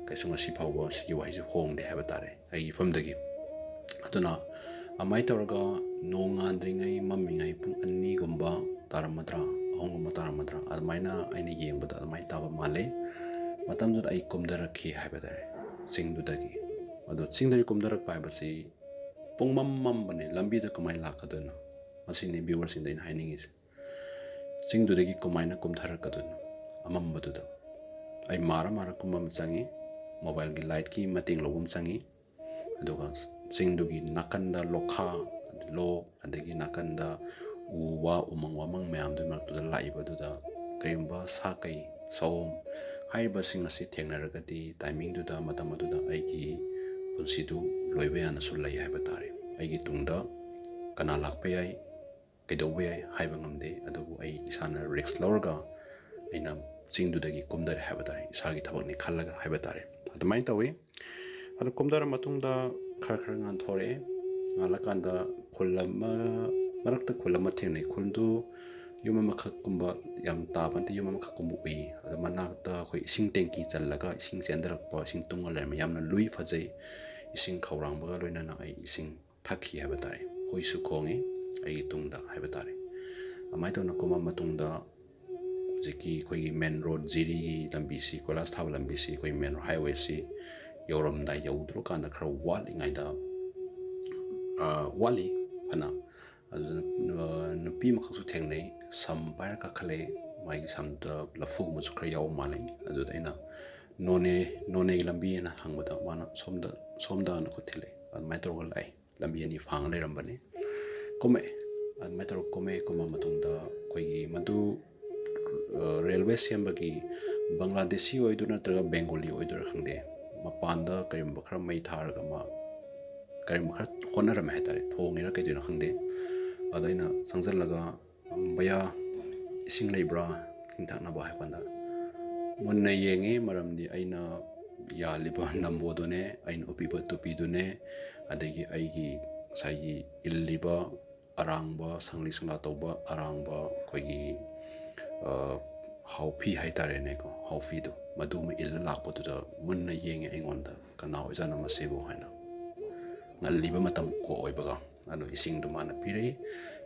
ꯀꯩꯁꯨ ꯉꯁꯤ ꯐꯥꯎꯕ ꯁꯤꯒꯤ ꯋꯥꯍꯩꯁꯤ ꯍꯣꯡꯗꯦ ꯍꯥꯏꯕ ꯇꯥꯔꯦ ꯑꯩꯒꯤ ꯏꯐꯝꯗꯒꯤ꯫ ꯑꯗꯨꯅ ꯑꯗꯨꯃꯥꯏꯅ ꯇꯧꯔꯒ ꯅꯣꯡ ꯉꯥꯟꯗ꯭ꯔꯤꯉꯩ, ꯃꯝꯃꯤꯉꯩ, ꯄꯨꯡ ꯑꯅꯤꯒꯨꯝꯕ ꯇꯥꯔꯝꯃꯗ꯭ꯔꯥ, ꯑꯍꯨꯝꯒꯨꯝꯕ ꯇꯥꯔꯝꯃꯗ꯭ꯔꯥ, ꯑꯗꯨꯃꯥꯏꯅ ꯑꯩꯅ ꯌꯦꯡꯕꯗ ꯑꯗꯨꯃꯥꯏꯅ ꯇꯥꯕ ꯃꯥꯜꯂꯦ꯫ ꯃꯇꯝꯗꯨꯗ ꯑꯩ ꯀꯨꯝꯊꯔꯛꯈꯤ ꯍꯥꯏꯕ ꯇꯥꯔꯦ, ꯆꯤꯡꯗꯨꯗꯒꯤ꯫ ꯑꯗꯣ ꯆꯤꯡꯗꯒꯤ ꯀꯨꯝꯊꯔꯛꯄ ꯍꯥꯏꯕꯁꯤ ꯄꯨꯡꯃꯝ ꯃꯝꯕꯅꯦ, ꯂꯝꯕꯤꯗ ꯀꯃꯥꯏꯅ ꯂꯥꯛꯀꯗꯣꯏꯅꯣ? ꯃꯁꯤꯅꯤ viewerꯁꯤꯡꯗ ꯑꯩꯅ ꯍꯥꯏꯅꯤꯡꯉꯤꯁꯦ꯫ ꯆꯤꯡꯗꯨꯗꯒꯤ ꯀꯃꯥꯏꯅ ꯀꯨꯝꯊꯔꯛꯀꯗꯣꯏꯅꯣ? ꯑꯃꯝꯕꯗꯨꯗ꯫ ꯑꯩ ꯃꯥꯔ ꯃꯥꯔ ꯀꯨꯝꯕ ꯑꯃ ꯆꯪꯉꯤ, mobileꯒꯤ lightꯀꯤ ꯃꯇꯦꯡ ꯂꯧꯕ ꯑꯃ ꯆꯪꯉꯤ꯫ ꯑꯗꯨꯒ ꯆꯤꯡꯗꯨꯒꯤ ꯅꯥꯀꯟꯗ ꯂꯣꯛꯈꯥ, ꯂꯣꯛ, ꯑꯗꯒꯤ ꯅꯥꯀꯟꯗ ꯎ ꯋꯥ, ꯎꯃꯪ ꯋꯥꯃꯪ ꯃꯌꯥꯝꯗꯨꯒꯤ ꯃꯔꯛꯇꯨꯗ ꯂꯥꯛꯏꯕꯗꯨꯗ ꯀꯔꯤꯒꯨꯝꯕ ꯁꯥ ꯀꯩ, ꯁꯑꯣꯝ ꯍꯥꯏꯔꯤꯕꯁꯤꯡ ꯑꯁꯤ ꯊꯦꯡꯅꯔꯒꯗꯤ, timingꯗꯨꯗ, ꯃꯇꯝ ꯑꯗꯨꯗ ꯑꯩꯒꯤ ꯄꯨꯟꯁꯤꯗꯨ ꯂꯣꯏꯕ ꯌꯥꯅꯁꯨ ꯂꯩ ꯍꯥꯏꯕ ꯇꯥꯔꯦ꯫ ꯑꯩꯒꯤ ꯇꯨꯡꯗ ꯀꯅꯥ ꯂꯥꯛꯄ ꯌꯥꯏ, ꯀꯩꯗꯧꯕ ꯌꯥꯏ ꯍꯥꯏꯕ ꯉꯝꯗꯦ, ꯑꯗꯨꯕꯨ ꯑꯩ ꯏꯁꯥꯅ risk ꯂꯧꯔꯒ ꯑꯩꯅ ꯆꯤꯡꯗꯨꯗꯒꯤ ꯀꯨꯝꯊꯔꯦ ꯍꯥꯏꯕ ꯇꯥꯔꯦ, ꯏꯁꯥꯒꯤ ꯊꯕꯛꯅꯤ ꯈꯜꯂꯒ ꯍꯥꯏꯕ ꯇꯥꯔꯦ꯫ ꯑꯗꯨꯃꯥꯏꯅ ꯇꯧꯋꯤ꯫ ꯑꯗꯨ ꯀꯨꯝꯊꯔ ꯃꯇꯨꯡꯗ ꯈꯔ ꯈꯔ ꯉꯥꯟꯊꯣꯔꯛꯑꯦ꯫ ꯉꯥꯜꯂꯀꯥꯟꯗ ꯈꯨꯜ ꯑꯃ, ꯃꯔꯛꯇ ꯈꯨꯜ ꯑꯃ ꯊꯦꯡꯅꯩ꯫ ꯈꯨꯜꯗꯨ ꯌꯨꯝ ꯑꯃꯈꯛꯀꯨꯝꯕ, ꯌꯥꯝ ꯇꯥꯕ ꯅꯠꯇꯦ, ꯌꯨꯝ ꯑꯃꯈꯛꯀꯨꯝꯕ ꯎꯏ꯫ ꯑꯗꯨ ꯃꯅꯥꯛꯇ ꯑꯩꯈꯣꯏ ꯏꯁꯤꯡ tanki ꯆꯜꯂꯒ ꯏꯁꯤꯡ ꯆꯦꯟꯊꯔꯛꯄ, ꯏꯁꯤꯡ ꯇꯨꯡꯉ ꯂꯩꯔꯝꯃꯤ꯫ ꯌꯥꯝꯅ ꯂꯨꯏ, ꯐꯖꯩ꯫ ꯏꯁꯤꯡ ꯈꯧꯔꯥꯡꯕꯒ ꯂꯣꯏꯅꯅ ꯑꯩ ꯏꯁꯤꯡ ꯊꯛꯈꯤ ꯍꯥꯏꯕ ꯇꯥꯔꯦ꯫ ꯍꯨꯏꯁꯨ ꯈꯣꯡꯉꯤ ꯑꯩꯒꯤ ꯇꯨꯡꯗ ꯍꯥꯏꯕ ꯇꯥꯔꯦ꯫ ꯑꯗꯨꯃꯥꯏꯅ ꯇꯧꯅ ꯀꯨꯝꯃ ꯃꯇꯨꯡꯗ ꯍꯧꯖꯤꯛꯀꯤ ꯑꯩꯈꯣꯏꯒꯤ main road, ꯖꯤꯔꯤꯒꯤ ꯂꯝꯕꯤꯁꯤ, ꯀꯣꯏꯂꯥꯁ ꯊꯥꯕ ꯂꯝꯕꯤꯁꯤ, ꯑꯩꯈꯣꯏ main highwayꯁꯤ ꯌꯧꯔꯝꯗꯥꯏ, ꯌꯧꯗ꯭ꯔꯀꯥꯟꯗ ꯈꯔ ꯋꯥꯠꯂꯤꯉꯩꯗ, ꯑ, ꯋꯥꯠꯂꯤ ꯐꯅ꯫ ꯑꯗꯨꯗ, ꯑ, ꯅꯨꯄꯤ ꯑꯃꯈꯛꯁꯨ ꯊꯦꯡꯅꯩ, ꯁꯝ ꯄꯥꯏꯔ ꯀꯥꯈꯠꯂꯛꯑꯦ꯫ ꯃꯥꯒꯤ ꯁꯝꯗ ꯂꯐꯨꯒꯨꯝꯕꯁꯨ ꯈꯔ ꯌꯥꯎꯕ ꯃꯥꯜꯂꯤ꯫ ꯑꯗꯨꯗ ꯑꯩꯅ, "ꯅꯣꯅꯦ, ꯅꯣꯅꯦꯒꯤ ꯂꯝꯕꯤ?" ꯍꯥꯏꯅ ꯍꯪꯕꯗ ꯃꯥꯅ, "ꯁꯣꯝꯗ, ꯁꯣꯝꯗ" ꯍꯥꯏꯅ ꯈꯨꯠ ꯊꯤꯜꯂꯛꯑꯦ꯫ ꯑꯗꯨꯃꯥꯏꯅ ꯇꯧꯔꯒ ꯂꯥꯛꯑꯦ꯫ ꯂꯝꯕꯤ ꯑꯅꯤ ꯐꯥꯡꯉ ꯂꯩꯔꯝꯕꯅꯤ꯫ ꯀꯨꯝꯃꯛꯑꯦ꯫ ꯑꯗꯨꯃꯥꯏꯅ ꯇꯧꯔꯒ ꯀꯨꯝꯃꯛꯑꯦ꯫ ꯀꯨꯝꯃ ꯃꯇꯨꯡꯗ ꯑꯩꯈꯣꯏꯒꯤ ꯃꯗꯨ, ꯑ, railway ꯁꯦꯝꯕꯒꯤ ꯕꯪꯒ꯭ꯂꯥꯗꯦꯁꯤ ꯑꯣꯏꯗꯣꯏꯔꯥ ꯅꯠꯇ꯭ꯔꯒ ꯕꯦꯡꯒꯣꯂꯤ ꯑꯣꯏꯗꯣꯏꯔꯥ ꯈꯪꯗꯦ, ꯃꯄꯥꯟꯗ ꯀꯔꯤꯒꯨꯝꯕ ꯈꯔ ꯃꯩ ꯊꯥꯔꯒ ꯑꯃ ꯀꯔꯤꯒꯨꯝꯕ ꯈꯔ ꯍꯣꯠꯅꯔꯝꯃꯦ ꯍꯥꯏ ꯇꯥꯔꯦ, ꯊꯣꯡꯉꯤꯔꯥ ꯀꯩꯗꯧꯔꯤꯅꯣ ꯈꯪꯗꯦ꯫ ꯑꯗ ꯑꯩꯅ ꯆꯪꯁꯤꯜꯂꯒ, "ꯚꯩꯌꯥ, ꯏꯁꯤꯡ ꯂꯩꯕ꯭ꯔꯥ, ꯏꯁꯤꯡ ꯊꯛꯅꯕ?" ꯍꯥꯏ ꯀꯥꯟꯗ ꯃꯨꯟꯅ ꯌꯦꯡꯉꯦ, ꯃꯔꯝꯗꯤ ꯑꯩꯅ ꯌꯥꯜꯂꯤꯕ ꯅꯝꯕꯣꯗꯨꯅꯦ, ꯑꯩꯅ ꯎꯞꯄꯤꯕ ꯇꯨꯄꯤꯗꯨꯅꯦ, ꯑꯗꯒꯤ ꯑꯩꯒꯤ ꯉꯁꯥꯏꯒꯤ ꯏꯜꯂꯤꯕ ꯑꯔꯥꯡꯕ, ꯁꯪꯂꯤ ꯁꯪꯂꯥ ꯇꯧꯕ ꯑꯔꯥꯡꯕ ꯑꯩꯈꯣꯏꯒꯤ, ꯑ, ꯍꯥꯎꯐꯤ ꯍꯥꯏ ꯇꯥꯔꯦꯅꯦꯀꯣ, ꯍꯥꯎꯐꯤꯗꯣ, ꯃꯗꯨ ꯑꯃ ꯏꯜꯂ ꯂꯥꯛꯄꯗꯨꯗ ꯃꯨꯟꯅ ꯌꯦꯡꯉꯦ ꯑꯩꯉꯣꯟꯗ, "ꯀꯅꯥ ꯑꯣꯏꯖꯥꯠꯅꯣ ꯃꯁꯤꯕꯨ?" ꯍꯥꯏꯅ꯫ ꯉꯜꯂꯤꯕ ꯃꯇꯝ ꯀꯣ ꯑꯣꯏꯕꯒ꯫ ꯑꯗꯣ ꯏꯁꯤꯡꯗꯣ ꯃꯥꯅ ꯄꯤꯔꯛꯏ꯫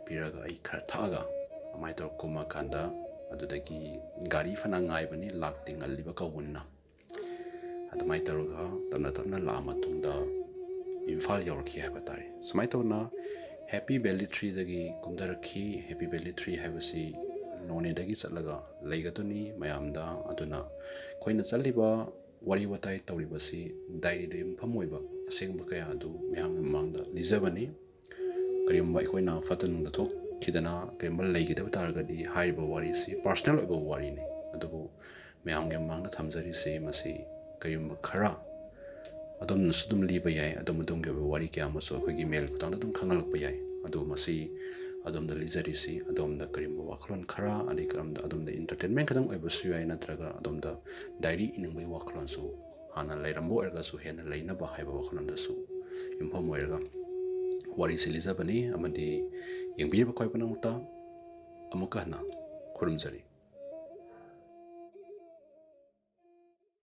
ꯄꯤꯔꯒ ꯑꯩ ꯈꯔ ꯊꯛꯑꯒ ꯑꯗꯨꯃꯥꯏꯅ ꯇꯧꯔ ꯀꯨꯝꯃꯀꯥꯟꯗ, ꯑꯗꯨꯗꯒꯤ ꯒꯥꯔꯤ ꯐꯅ ꯉꯥꯏꯕꯅꯤ, ꯂꯥꯛꯇꯦ, ꯉꯜꯂꯤꯕ ꯀꯧꯕꯅꯤꯅ꯫ ꯑꯗꯨꯃꯥꯏꯅ ꯇꯧꯔꯒ ꯇꯞꯅ ꯇꯞꯅ ꯂꯥꯛꯑ ꯃꯇꯨꯡꯗ ꯏꯝꯐꯥꯜ ꯌꯧꯔꯛꯈꯤ ꯍꯥꯏꯕ ꯇꯥꯔꯦ꯫ ꯁꯨꯃꯥꯏꯅ ꯇꯧꯅ ꯍꯦꯄꯤ ꯚꯦꯂꯤ ꯊ꯭ꯔꯤꯗꯒꯤ ꯀꯨꯝꯊꯔꯛꯈꯤ꯫ ꯍꯦꯄꯤ ꯚꯦꯂꯤ ꯊ꯭ꯔꯤ ꯍꯥꯏꯕꯁꯤ ꯅꯣꯅꯦꯗꯒꯤ ꯆꯠꯂꯒ ꯂꯩꯒꯗꯣꯏꯅꯤ ꯃꯌꯥꯝꯗ꯫ ꯑꯗꯨꯅ ꯑꯩꯈꯣꯏꯅ ꯆꯠꯂꯤꯕ ꯋꯥꯔꯤ ꯋꯥꯇꯥꯏ ꯇꯧꯔꯤꯕꯁꯤ ꯗꯥꯏꯔꯤꯗ ꯌꯨꯝꯐꯝ ꯑꯣꯏꯕ ꯑꯁꯦꯡꯕ ꯀꯌꯥ ꯑꯗꯨ ꯃꯌꯥꯝꯒꯤ ꯃꯃꯥꯡꯗ ꯂꯤꯖꯕꯅꯤ꯫ ꯀꯔꯤꯒꯨꯝꯕ ꯑꯩꯈꯣꯏꯅ ꯐꯠꯇ ꯅꯨꯡꯗ ꯊꯣꯛꯈꯤꯗꯅ ꯀꯔꯤꯒꯨꯝꯕ ꯂꯩꯈꯤꯗꯕ ꯇꯥꯔꯒꯗꯤ, ꯍꯥꯏꯔꯤꯕ ꯋꯥꯔꯤꯁꯤ ꯄꯥꯔꯁꯣꯅꯦꯜ ꯑꯣꯏꯕ ꯋꯥꯔꯤꯅꯤ꯫ ꯑꯗꯨꯕꯨ ꯃꯌꯥꯝꯒꯤ ꯃꯃꯥꯡꯗ ꯊꯝꯖꯔꯤꯁꯤ ꯃꯁꯤ ꯀꯔꯤꯒꯨꯝꯕ ꯈꯔ ꯑꯗꯣꯝꯅꯁꯨ ꯑꯗꯨꯝ ꯂꯤꯕ ꯌꯥꯏ꯫ ꯑꯗꯣꯝ ꯑꯗꯣꯝꯒꯤ ꯑꯣꯏꯕ ꯋꯥꯔꯤ ꯀꯌꯥ ꯑꯃꯁꯨ ꯑꯩꯈꯣꯏꯒꯤ ꯃꯦꯜ ꯈꯨꯊꯥꯡꯗ ꯑꯗꯨꯝ ꯈꯪꯍꯜꯂꯛꯄ ꯌꯥꯏ꯫ ꯑꯗꯨ ꯃꯁꯤ ꯑꯗꯣꯝꯗ ꯂꯤꯖꯔꯤꯁꯤ, ꯑꯗꯣꯝꯗ ꯀꯔꯤꯒꯨꯝꯕ ꯋꯥꯈꯜꯂꯣꯟ ꯈꯔ, ꯑꯗꯩ ꯀꯔꯝꯗ ꯑꯗꯣꯝꯗ ꯏꯟꯇꯔꯇꯦꯟꯃꯦꯟ ꯈꯛꯇꯪ ꯑꯣꯏꯕꯁꯨ ꯌꯥꯏ, ꯅꯠꯇ꯭ꯔꯒ ꯑꯗꯣꯝꯗ ꯗꯥꯏꯔꯤ ꯏꯅꯤꯡꯕꯒꯤ ꯋꯥꯈꯜꯂꯣꯟꯁꯨ ꯍꯥꯟꯅ ꯂꯩꯔꯝꯕ ꯑꯣꯏꯔꯒꯁꯨ ꯍꯦꯟꯅ ꯂꯩꯅꯕ ꯍꯥꯏꯕ ꯋꯥꯈꯜꯂꯣꯟꯗꯁꯨ ꯌꯨꯝꯐꯝ ꯑꯣꯏꯔꯒ ꯋꯥꯔꯤꯁꯤ ꯂꯤꯖꯕꯅꯤ꯫ ꯑꯃꯗꯤ ꯌꯦꯡꯕꯤꯔꯤꯕ ꯑꯩꯈꯣꯏ ꯄꯨꯝꯅꯃꯛꯇ ꯑꯃꯨꯛꯀ ꯍꯟꯅ ꯈꯨꯔꯨꯝꯖꯔꯤ꯫